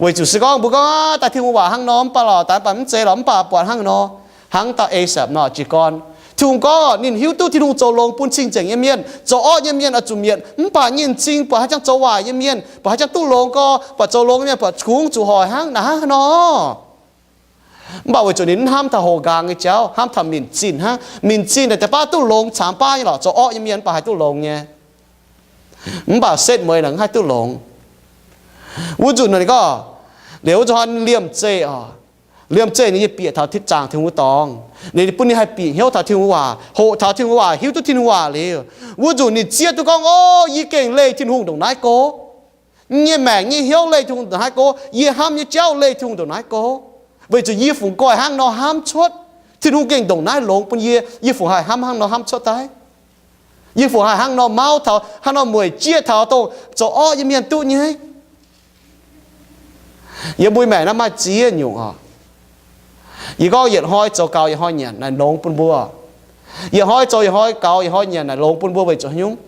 Weic zuqc se gorngv mbuo gorngv daaih Tin-Hungh waac hnangv nor mv baac lorqc, daaih mv baac mv zeiz lorqc, mv baac buatc hnangv nor, hnangv dauh Asaph nor jiez gorn. Tin-Hungh gorngv ninh hiuv duqv Tin-Hungh zoux longx bun cing-nzengc nyei mienh, zoux orqv nyei mienh oix zuqc mietc. Mv baac nyei m'zing buatc haaix jangx zoux waaic nyei mienh, buatc haaix jangx duqv longx gorx, buatc zoux longx nyei mienh buatc kungx zuqc hoic hnangv. Naaic hnangv nor, mv baac weic zuqc ninh mv hnamv taux hoqc nqaang nyei jauv, hnamv taux minc zinh hnangv. Minc zinh naaic deix baav duqv longx camv baav nyei lorqc, zoux orqv nyei mienh mv baac haih duqv longx nyei. Mv baac setv mueiz naaic mv haih duqv longx. Wuov nzunc ninh gorngv, liuz wuov nzunc hnoi liemh zeih oc, liemh zeih ninh nyei bieqc taux zaangc Tin-Hungh nyei dorngx, ninh bun ninh haih bieqc hnyouv taux Tin-Hungh waac, hoqc taux Tin-Hungh waac, hiuv duqv Tin-Hungh waac liuz, wuov nzunc ninh zieqv duqv gorngv, O, yie gengh leih Tin-Hungh ndongc naaiv go. Yie nyei maengc nyei hnyouv leih Tin-Hungh ndongc naaiv go. Yie hnamv nyei jauv leih Tin-Hungh ndongc naaiv go. Weic zuqc yie fungc nqoi hnangv nor hnamv cuotv, Tin-Hungh gengh ndongc naaiv longx bun yie, yie fungc haih hnamv hnangv nor hnamv cuotv daaih? Yie fungc haih hnangv nor mauv taux, hnangv nor mueic jieqv taux dongh zoux orqv nyei mienh duqv nyei? Yiem mbuo maengc naaiv maaih ziex nyungc oc. Yie gorngv yietc hnoi zoux gaux yietc hnoi nyanc naaic longx bun mbuo. Yietc hnoi zoux yietc hnoi gaux yietc hnoi nyanc naaic longx bun mbuo weic zuqc haaix nyungc?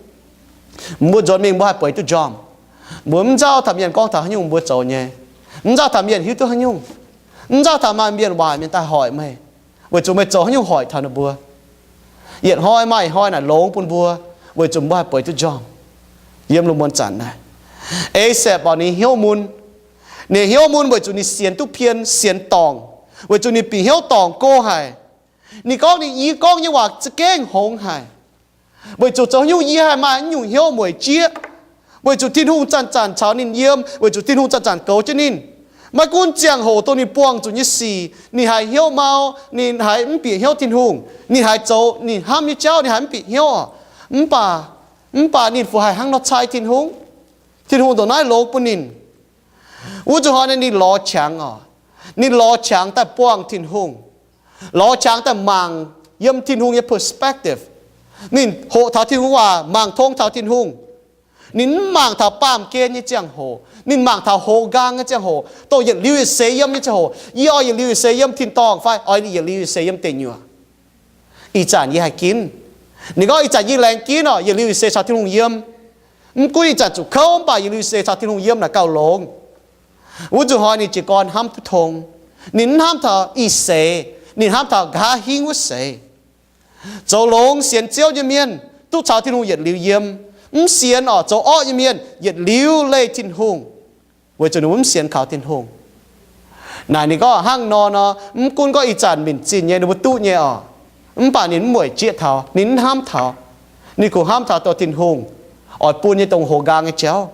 Mbuo nzuonx mingh mbuo haih bueix duqv njormh. Mbuo mv nzauh taux mienh gorngv taux haaix nyungc mbuo zoux nyei. Mv nzauh taux mienh hiuv duqv haaix nyungc. Mv nzauh taux maaih mienh waaic mienh daaih hoic meih, weic zuqc meih zoux haaix nyungc hoic taux ninh mbuo. Yietc hnoi maaih yietc hnoi naaic longx bun mbuo, weic zuqc mbuo haih bueix duqv njormh. Yiem lungh muonz zanc naaic, Asaph oc, ninh hnyouv mun. Ninh hnyouv mun weic zuqc ninh sienx duqv pien, sienx dorngc, weic zuqc ninh bieqc hnyouv dorngc go haic. Ninh gorngv ninh i gorngv nyei waac za'gengh hngongx haic. Weic zuqc zoux haaix nyungc yie haih maaih nyungc hnyouv mueic jieqv? Weic zuqc Tin-Hungh zanc-zanc caux ninh yiem, weic zuqc Tin-Hungh zanc-zanc goux jienv ninh. Maiv gunv ziangh hoc dongh ninh buangh zuqc nyei sic, ninh haiz hnyouv mau, ninh haiz mv bieqc hnyouv Tin-Hungh, ninh haiz zoux ninh hnamv nyei jauv, ninh haiz mv bieqc hnyouv oc. Mv baac, mv baac ninh fungc haih hnangv nor cai Tin-Hungh? Tin-Hungh ndongc naaiv longx bun ninh. Wuov zuqc hnoi naaiv ninh lorz qangx oc. Ninh lorz qangx daaih buangh Tin-Hungh. Lorz qangx daaih mangc yiem Tin-Hungh nyei perspective. Ninh hoqc taux Tin-Hungh waac, mangc tong taux Tin-Hungh. Ninh mv mangc taux baamh gen nyei ziangh hoc. Ninh mangc taux hoqc nqaang nyei ziangh hoc, dongh yietc liuz yietc seix yiem nyei ziangh hoc. Yie oix yietc liuz yietc seix yiem tin-dorngh fai oix yietc liuz yietc seix yiem deic nyuoqc? Ih zanc yie haih ginv. Ninh gorngv ih zanc yie laengz ginv oc, yietc liuz yietc seix caux Tin-Hungh yiem. Mv gunv ih zanc zuqc kouv mv baac yietc liuz yietc seix caux Tin-Hungh yiem naaic gauh longx. Wuov zuqc hnoi ninh jiez gorn hnamv duqv tong. Ninh mv hnamv taux ih seix, ninh hnamv taux nqa'haav hingv wuov seix. Zoux longx sienx Ziouv nyei mienh duqv caux Tin-Hungh yietc liuz yiem. Mv sienx oc, zoux orqv nyei mienh yietc liuz leih Tin-Hungh, weic zuqc ninh mbuo mv sienx kaux Tin-Hungh. Naaic ninh gorngv hnangv nor nor, mv gunv gorngv ih zanc minc zinh nyei ninh mbuo duqv nyei oc, mv baac ninh mv mueic jieqv taux, ninh mv hnamv taux. Ninh kungx hnamv taux dongh Tin-Hungh oix bun nyei dongh hoqc nqaang nyei jauv.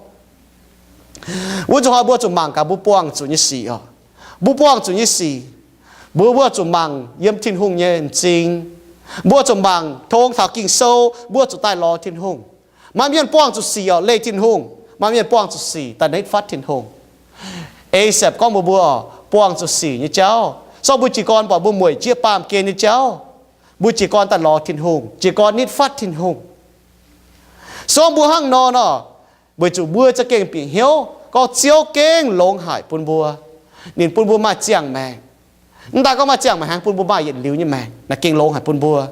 Wuov zuqc hnoi mbuo zuqc mangc gaax mbuo buangh zuqc nyei sic oc. Mbuo buangh zuqc nyei sic, mbuo, mbuo zuqc mangc yiem Tin-Hungh nyei m'zing. Mbuo zuqc mangc tong taux Ging-Sou, mbuo zuqc daaih lorz Tin-Hungh. Maaih mienh buangh zuqc sic oc, leih Tin-Hungh. Maaih mienh buangh zuqc sic daaih nitv fatv Tin-Hungh. Asaph gorngv mbuox mbuo oc, buangh zuqc sic nyei jauv, se gorngv mbuo jiez gorn buatc mbuo mueic jieqv baamh gen nyei jauv, mbuo jiez gorn daaih lorz Tin-Hungh, jiez gorn nitv fatv Tin-Hungh. Se gorngv mbuo hnangv nor nor, weic zuqc mbuo za'gengh bieqc hnyouv gorngv Ziouv gengh longx haic bun mbuo. Ninh bun mbuo maaih ziangh maengc. Mv daaih gorngv maaih ziangh maengc, aengx bun mbuo maaih yietc liuz nyei maengc, naaic gengh longx haic bun mbuo.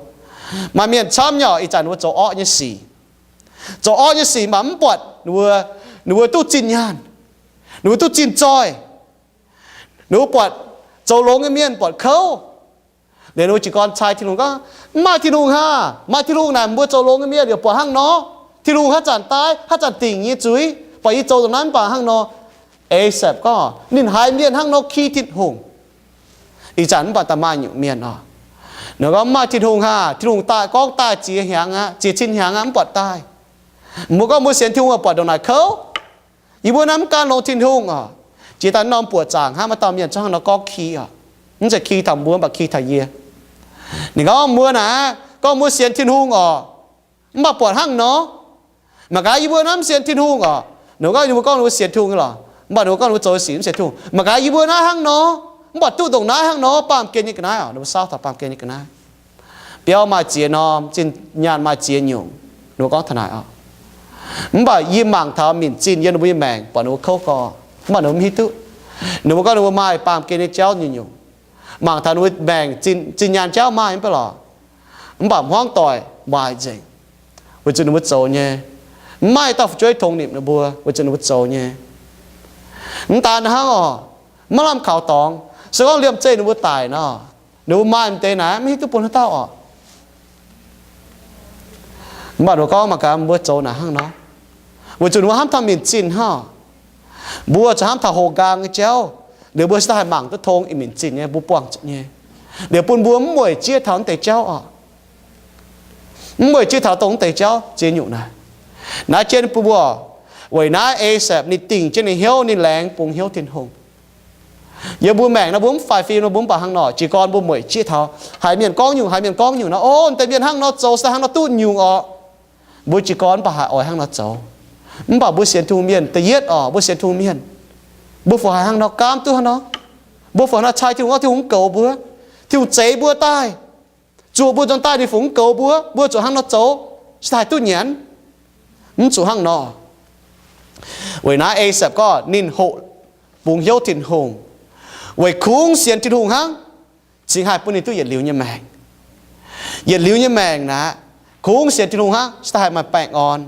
Maaih mienh camv nyei oc, ih zanc ninh mbuo zoux orqv nyei sic. Zoux orqv nyei sic mv baac mv buatc ninh mbuo, ninh mbuo duqv zinh nyaanh, ninh mbuo duqv zinh zoih, ninh mbuo buatc zoux longx nyei mienh buatc kouv. Liuz ninh mbuo jiez gorn cai Tin-Hungh gorngv, mv maaih Tin-Hungh haah? Maaih Tin-Hungh naaic, mbuo zoux longx nyei mienh yaac buatc hnangv nor. Tin-Hungh haaix zanc daaih, haaix zanc dingc nyei zuiz, buatc yie zoux dongh naaiv mv baac hnangv nor. Asaph gorngv ninh haiz mienh hnangv nor ki Tin-Hungh. Ih zanc mv baac da'maaih nyungc mienh oc, Ninh gorngv, Mv maaih Tin-Hungh haah? Tin-Hungh daaih gorngv daaih ziex hnyangx aqv, ziex cin hnyangx aqv, mv buatc daaih. Mbuo gorngv mbuo sienx Tin-Hungh oc, buatc ndongc naaic kouv. Yie mbuo naaiv mv gan longx Tin-Hungh oc. Jiex daaih norm buoqc zaangc hnangv, maaih dauh mienh zungv hnangv nor gorngv ki oc. Mv zeiz ki taux mbuo, mv baac ki taux yie. Ninh gorngv mbuo naaic, gorngv mbuo sienx Tin-Hungh oc, mv baac buatc hnangv nor. Mangc gaax yie mbuo naaiv mv sienx Tin-Hungh oc. Ninh mbuo gorngv, ninh mbuo gorngv ninh mbuo sienx Tin-Hungh nyei lorqc, mv baac ninh mbuo gorngv ninh mbuo zoux sic mv sienx Tin-Hungh. Mangc gaax yie mbuo naaiv hnangv nor, mv baac duqv ndongc naaiv hnangv nor, baamh gen nyei ga'naaiv oc. Ninh mbuo saauv taux baamh gen nyei ga'naaiv. Biauv maaih ziex norm, zinh nyaanh maaih ziex nyungc. Ninh mbuo gorngv taux naaic oc. Mv baac yie mangc taux minc zinh yiem ninh mbuo nyei maengc, buatc ninh mbuo kouv gorx, mv baac ninh mbuo mv hiuv duqv. Ninh mbuo gorngv ninh mbuo maaih baamh gen nyei jauv nyungc-nyungc. Mangc taux ninh mbuo maengc zinh, zinh nyaanh jauv maaih mv baac lorqc, mv baac hmuangv doic waaic nzengc, weic zuqc ninh mbuo zoux nyei. Mv maaih dauh fu'jueiv tongx nimc ninh mbuo, weic zuqc ninh mbuo zoux nyei. Mv daan hnangv oc, maiv lamh kaux dorngx. Se gorngv liemh zeih ninh mbuo daic nor, ninh mbuo maaih m'deix naaic mv hiuv duqv bun haaix dauh oc. Mv baac ninh mbuo gorngv mangc gaax mbuo zoux naaic hnangv nor, weic zuqc ninh mbuo hnamv taux minc zinh hnangv. Mbuo zuqc hnamv taux hoqc nqaang nyei jauv, liuz mbuo se daaih haih mangc duqv tong ih minc zinh nyei mbuo buangh zuqc nyei, liuz bun mbuo mv mueic jieqv taux mv deix jauv oc. Mv mueic jieqv taux dongh mv deix jauv ziex nyungc naaic. Naaiv jienv bun mbuo, weic naaiv Asaph ninh dingc jienv ninh hnyouv, ninh laengz bungx hnyouv Tin-Hungh. Yiem mbuo maengc nor mbuo mv faix fim nor mbuo mv baac hnangv nor, jiez gorn mbuo mueic jieqv taux haiz mienh gorngv nyungc, haiz mienh gorngv nyungc nor, o, deix mienh hnangv nor zoux se hnangv nor duqv nyungc orqc. Mbuo jiez gorn mv baac haih oix hnangv nor zoux. Mv baac mbuo sienx Tin-Hungh mienh da'yietv orqc, mbuo sienx Tin-Hungh mienh, mbuo fungc haih hnangv nor gaamv duqv hnangv nor? Mbuo fungc hnangv nor cai Tin-Hungh, Tin-Hungh mv goux mbuo, Tin-Hungh zeix mbuo daaih, zuoqc mbuo nzuonx daaih ninh fungc mv goux mbuo, mbuo zuqc hnangv nor zoux, se haih duqv nyanc? Mv zuqc hnangv nor. Weic naaiv Asaph gorngv ninh hoqc bungx hnyouv Tin-Hungh, weic kungx sienx Tin-Hungh hnangv, cingx haih bun ninh duqv yietc liuz nyei maengc. Yietc liuz nyei maengc naaic, kungx sienx Tin-Hungh hnangv, se daaih haih maaih baengh orn.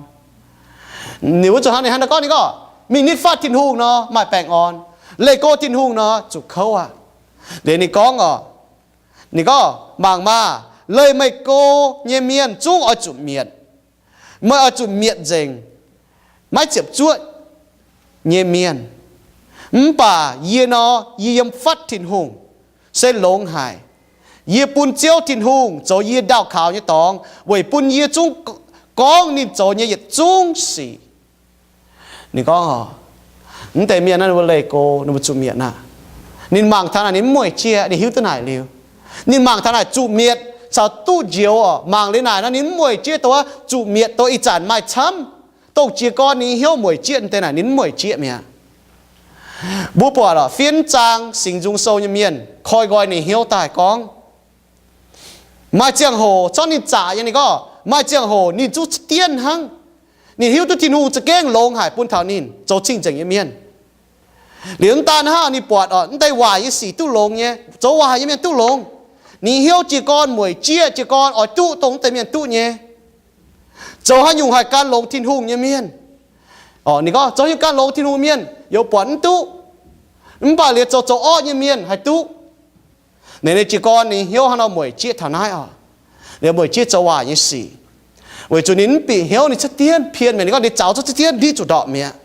Ninh mbuo zuqc hnangv, ninh hnangv nor gorngv, ninh gorngv mingh nitv fatv Tin-Hungh nor maaih baengh orn, leih go Tin-Hungh nor zuqc kouv aqv. Liuz ninh gorngv oc, ninh gorngv, mangc maah, leih meih go nyei mienh zungv oix zuqc mietc. Meih oix zuqc mietc nzengc maiv ziepc zuoqv nyei mienh. Mv baac yie nor, yie yiem fatv Tin-Hungh se longx haic. Yie bun Ziouv Tin-Hungh zoux yie ndaauh kaux nyei dorngx weic bun yie zungv gorngv ninh zoux nyei yietc zungv sic. Ninh gorngv, mv deix mienh naaiv ninh mbuo leih go, ninh mbuo zuqc mietc aqv. Ninh mangc taux naaic ninh mv mueic jieqv, ninh hiuv duqv naaic liuz. Ninh mangc taux naaic zuqc mietc caux duqv njoux oc. Mangc liuz naaic nor ninh mv mueic jieqv dongh zuqc mietc dongh ih zanc maaih camv, dongh jiez gorn ninh hnyouv mueic jieqv deix naaic ninh mv mueic jieqv mi'aqv. Mbuo buatc oc, fiev zaang Singx Nzung Sou nyei mienh koi nqoi ninh hnyouv daaih gorngv, maaih ziangh hoc zorqv ninh zaqc nyei, ninh gorngv maaih ziangh hoc ninh zungv dienv hnangv. Ninh hiuv duqv Tin-Hungh za'gengh longx haic bun taux ninh zoux cing-nzengc nyei mienh. Liuz mv daan hnangv, ninh buatc oc, mv deix waaic nyei sic duqv longx nyei, zoux waaic nyei mienh duqv longx. Ninh hnyouv jiez gorn mueic jieqv, jiez gorn oix duqv dongh mv deix mienh duqv nyei. Zoux haaix nyungc haih gan longx Tin-Hungh nyei mienh? Ninh gorngv zoux haaix nyungc gan longx Tin-Hungh mienh, yaac buatc mv duqv. Mv baac liuz zoux zoux orqv nyei mienh haih duqv. Ninh, ninh jiez gorn ninh hnyouv hnangv nor mueic jieqv taux naaiv oc. Liuz mueic jieqv zoux waaic nyei sic, weic zuqc ninh mv bieqc hnyouv, ninh cuotv dienv pien mi'aqv. Ninh gorngv ninh zaux cuotv dienv, ndiqv zuqc ndorpc mi'aqv.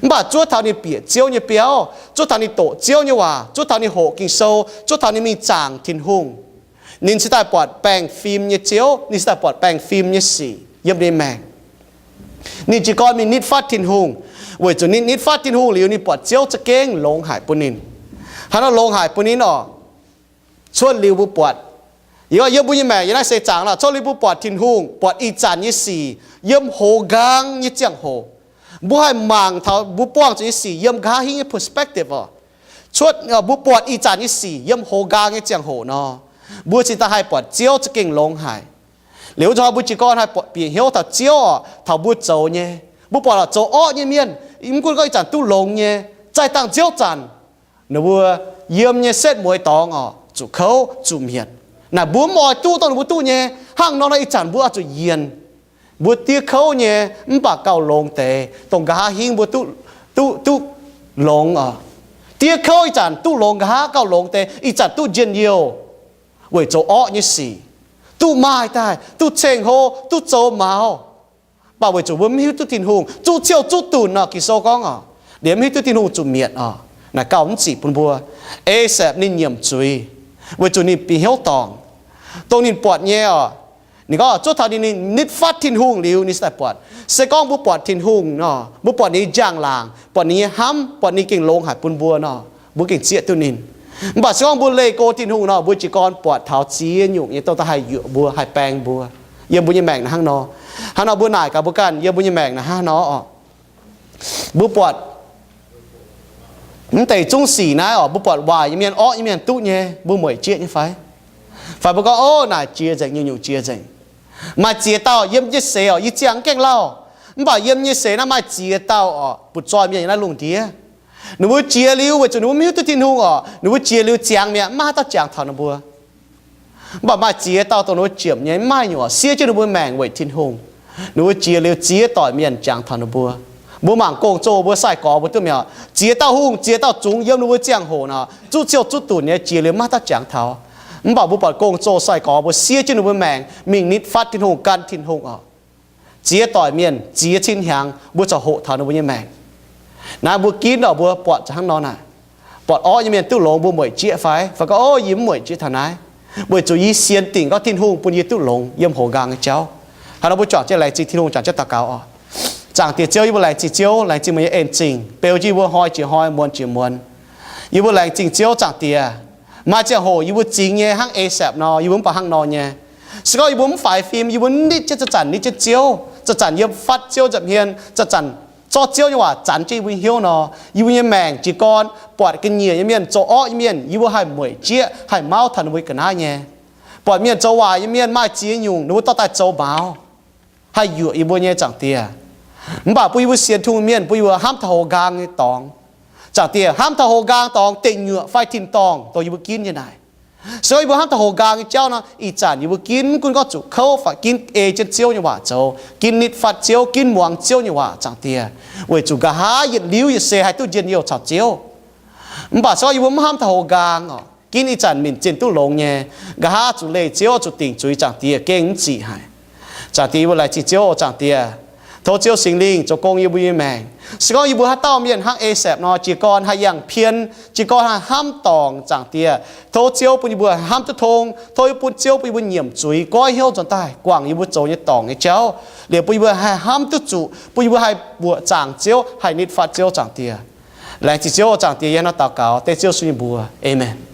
Mv baac zuov taux ninh bieqc Ziouv nyei biauv, zuov taux ninh doqc Ziouv nyei waac, zuov taux ninh hoqc Ging-Sou, zuov taux ninh mingh zaangc Tin-Hungh, ninh cingx daaih buatc baengh fim nyei Ziouv, ninh cingx daaih buatc baengh fim nyei sic yiem ninh maengc. Ninh jiez gorn mingh nitv fatv Tin-Hungh, weic zuqc ninh nitv fatv Tin-Hungh liuz ninh buatc Ziouv za'gengh longx haic bun ninh. Hnangv nor longx haic bun ninh oc. Cuotv liuz mbuo buatc, yie gorngv yiem mbuo nyei maengc yiem naaiv seix zaangc nor, cuotv liuz mbuo buatc Tin-Hungh, buatc ih zanc nyei sic yiem hoz nqaang nyei ziangh hoc, mbuo haih mangc taux mbuo buangh zuqc nyei sic yiem nqa'haav hingv nyei perspective oc. Cuotv mbuo buatc ih zanc nyei sic yiem hoz nqaang nyei ziangh hoc nor, mbuo cingx daaih haih buatc Ziouv za'gengh longx haic. Liuz wuov zanc mbuo jiez gorn haih bieqc hnyouv taux Ziouv oc, taux mbuo zoux nyei. Mbuo buatc oc, zoux orqv nyei mienh, mv gunv gorngv ih zanc duqv longx nyei, zaih dangh Ziouv zanc, ninh mbuo yiem nyei setv mueiz dorngx oc, zuqc kouv zuqc mietc. Naaic mbuo mv oix duqv dongh ninh mbuo duqv nyei. Hnangv nor nor ih zanc mbuo oix zuqc yienc. Mbuo diev kouv nyei mv baac gauh longx deix, dongh nqa'haav hingv mbuo duqv, duqv, duqv longx oc. Diev kouv ih zanc duqv longx, nqa'haav gauh longx deix, ih zanc duqv njien-youh weic zoux orqv nyei sic, duqv maaih daaih, duqv ceng-hlo, duqv zoux maux. Mv baac weic zuqc mbuo mv hiuv duqv Tin-Hungh, zuqv ciouv zuqv dunc nor, Ging-Sou gorngv oc, liemh mv hiuv duqv Tin-Hungh zuqc mietc oc. Naaic gauh mv zic bun mbuo. Asaph ninh nyiemc zuiz weic zuqc ninh bieqc hnyouv dorngc. dongh ninh buatc nyei oc. Ninh gorngv zuov taux ninh nitv fatv Tin-Hungh liuz ninh se daaih buatc. Se gorngv mbuo buatc Tin-Hungh nor, mbuo buatc ninh nyei njang-laangc, buatc ninh nyei hnamv, buatc ninh gengh longx haic bun mbuo nor, mbuo gengh zieqv duqv ninh. Mv baac se gorngv mbuo leih go Tin-Hungh nor, mbuo jiez gorn buatc taux ziex nyungc nyei dongh daaih haih yuoqc mbuo, haih baeng mbuo. Yiem mbuo nyei maengc naaiv hnangv nor. Hnangv nor mbuo naaic gaax mbuo ganh, yiem mbuo nyei maengc naaiv hnangv nor oc, mbuo buatc mv deix zungv sic naaiv oc, mbuo buatc waaic nyei mienh, orqv nyei mienh duqv nyei, mbuo mueic jieqv nyei fai? Fai mbuo gorngv, ov, naaic jiex nzengc, nyungc-nyungc jiex nzengc. Maaih ziex dauh yiem nyei seix oc, yie ziangh mv gaengh lauh, mv baac yiem nyei seix naaiv maaih ziex dauh oc, butv-zoih mienh yiem naaiv lungh ndiev. Ninh mbuo jiex liuz weic zuqc ninh mbuo mv hiuv duqv Tin-Hungh oc, ninh mbuo jiex liuz ziangx mi'aqv, mv maaih haaix dauh jangx taux ninh mbuo. Mv baac maaih ziex dauh dongh ninh mbuo ziepc nyei, mv maaih nyungc oc, siev jienv ninh mbuo maengc weic Tin-Hungh. Ninh mbuo jiex liuz ziex doic mienh jangx taux ninh mbuo. Mbuo mangc gong-zoh mbuo sai-gorx mbuo duqv mi'aqv. Ziex dauh hungh, ziex dauh zungx yiem ninh mbuo ziangh hoc nor, zuqv ciouh zuqv dunc nyei, jiex liuz mv maaih haaix dauh jangx taux. Mv baac mbuo buatc gong-zoh sai-gorx mbuo siev jienv ninh mbuo maengc mingh nitv fatv Tin-Hungh, gan Tin-Hungh oc. Ziex doic mienh, ziex cin hnyangx mbuo corc hoqc taux ninh mbuo nyei maengc. Naaiv mbuo ginv oc, mbuo buatc za'hnangv nor naaic, buatc orqv nyei mienh duqv longx, mbuo mueic jieqv fai? Fai gorngv, ov, yie mv mueic jieqv taux naaiv, weic zuqc yie sienx dingc gorngv Tin-Hungh bun yie duqv longx yiem houx nqaang nyei jauv. Hnangv nor mbuo juangc jienv laengz zingh Tin-Hungh, juangc jienv daux gaux oc. Zaangc Diex Ziouv, yie mbuo laengz zingh Ziouv, laengz zingh meih nyei en zingh beu jienv yie mbuo hnoi jiex hnoi, muonz jiex muonz. Yie mbuo laengz zingh Ziouv, Zaangc Diex. Maaih ziangh hoc yie mbuo zingx nyei hnangv Asaph nor, yie mbuo mv baac hnangv nor nyei. Se gorngv yie mbuo mv faix fim, yie mbuo nitv jienv, zanc-zanc nitv jienv Ziouv, zanc-zanc yiem fatv Ziouv nza'hmien, zanc-zanc zorqv Ziouv nyei waac zanc jienv yie mbuo hnyouv nor, yie mbuo nyei maengc jiez gorn buatc ga'nyiec nyei mienh, zoux orqv nyei mienh, yie mbuo haih mueic jieqv, haih mauv taux ninh mbuo ga'naaiv nyei. Buatc mienh zoux waaic nyei mienh maaih ziex nyungc, ninh mbuo dorh daaih zoux maux, haih yuoqc yie mbuo nyei Zaangc Diex. Mv baac bun yie mbuo sienx Tin-Hungh mienh, bun yie mbuo hnamv taux houx nqaang nyei dorngx. Zaangc Diex, hnamv taux houx nqaang dorngx, deic nyuoqc fai tin-dorngh dongh yie mbuo ginv nyei naaic. Se gorngv yie mbuo hnamv taux houx nqaang nyei jauv nor, ih zanc yie mbuo ginv mv gunv gorngv zuqc kouv fai ginv ei jienv Ziouv nyei waac zoux, ginv nitv fatv Ziouv, ginv muangx Ziouv nyei waac, Zaangc Diex, weic zuqc nqa'haav yietc liuz yietc seix haih duqv njien-youh caux Ziouv. Mv baac se gorngv yie mbuo mv hnamv taux houx nqaang oc, ginv ih zanc minc zinh duqv longx nyei, nqa'haav zuqc leih Ziouv, zuqc dingc zuiz, Zaangc Diex, gengh mv zic haic. Zaangc Diex, yie mbuo laengz zingh Ziouv oc, Zaangc Diex. Tov Ziouv Singx Lingh zoux gong yiem mbuo nyei maengc. Se gorngv yie mbuo haaix dauh mienh hnangv Asaph nor, jiez gorn haih yangh pien, jiez gorn haih hnamv dorngc, Zaangc Diex, tov Ziouv bun yie mbuo haih hnamv duqv tong. Tov bun Ziouv bun yie mbuo nyiemc zuiz, goiv hnyouv nzuonx daaih guangc yie mbuo zoux nyei dorngc nyei jauv, liuz bun yie mbuo haih hnamv duqv zuqc, bun yie mbuo haih mbuoqc zaangc Ziouv, haih nitv fatv Ziouv, Zaangc Diex. Laengz zingh Ziouv, Zaangc Diex, yie hnangv nor daux gaux dengv Ziouv Yesu nyei mbuox. Aamen.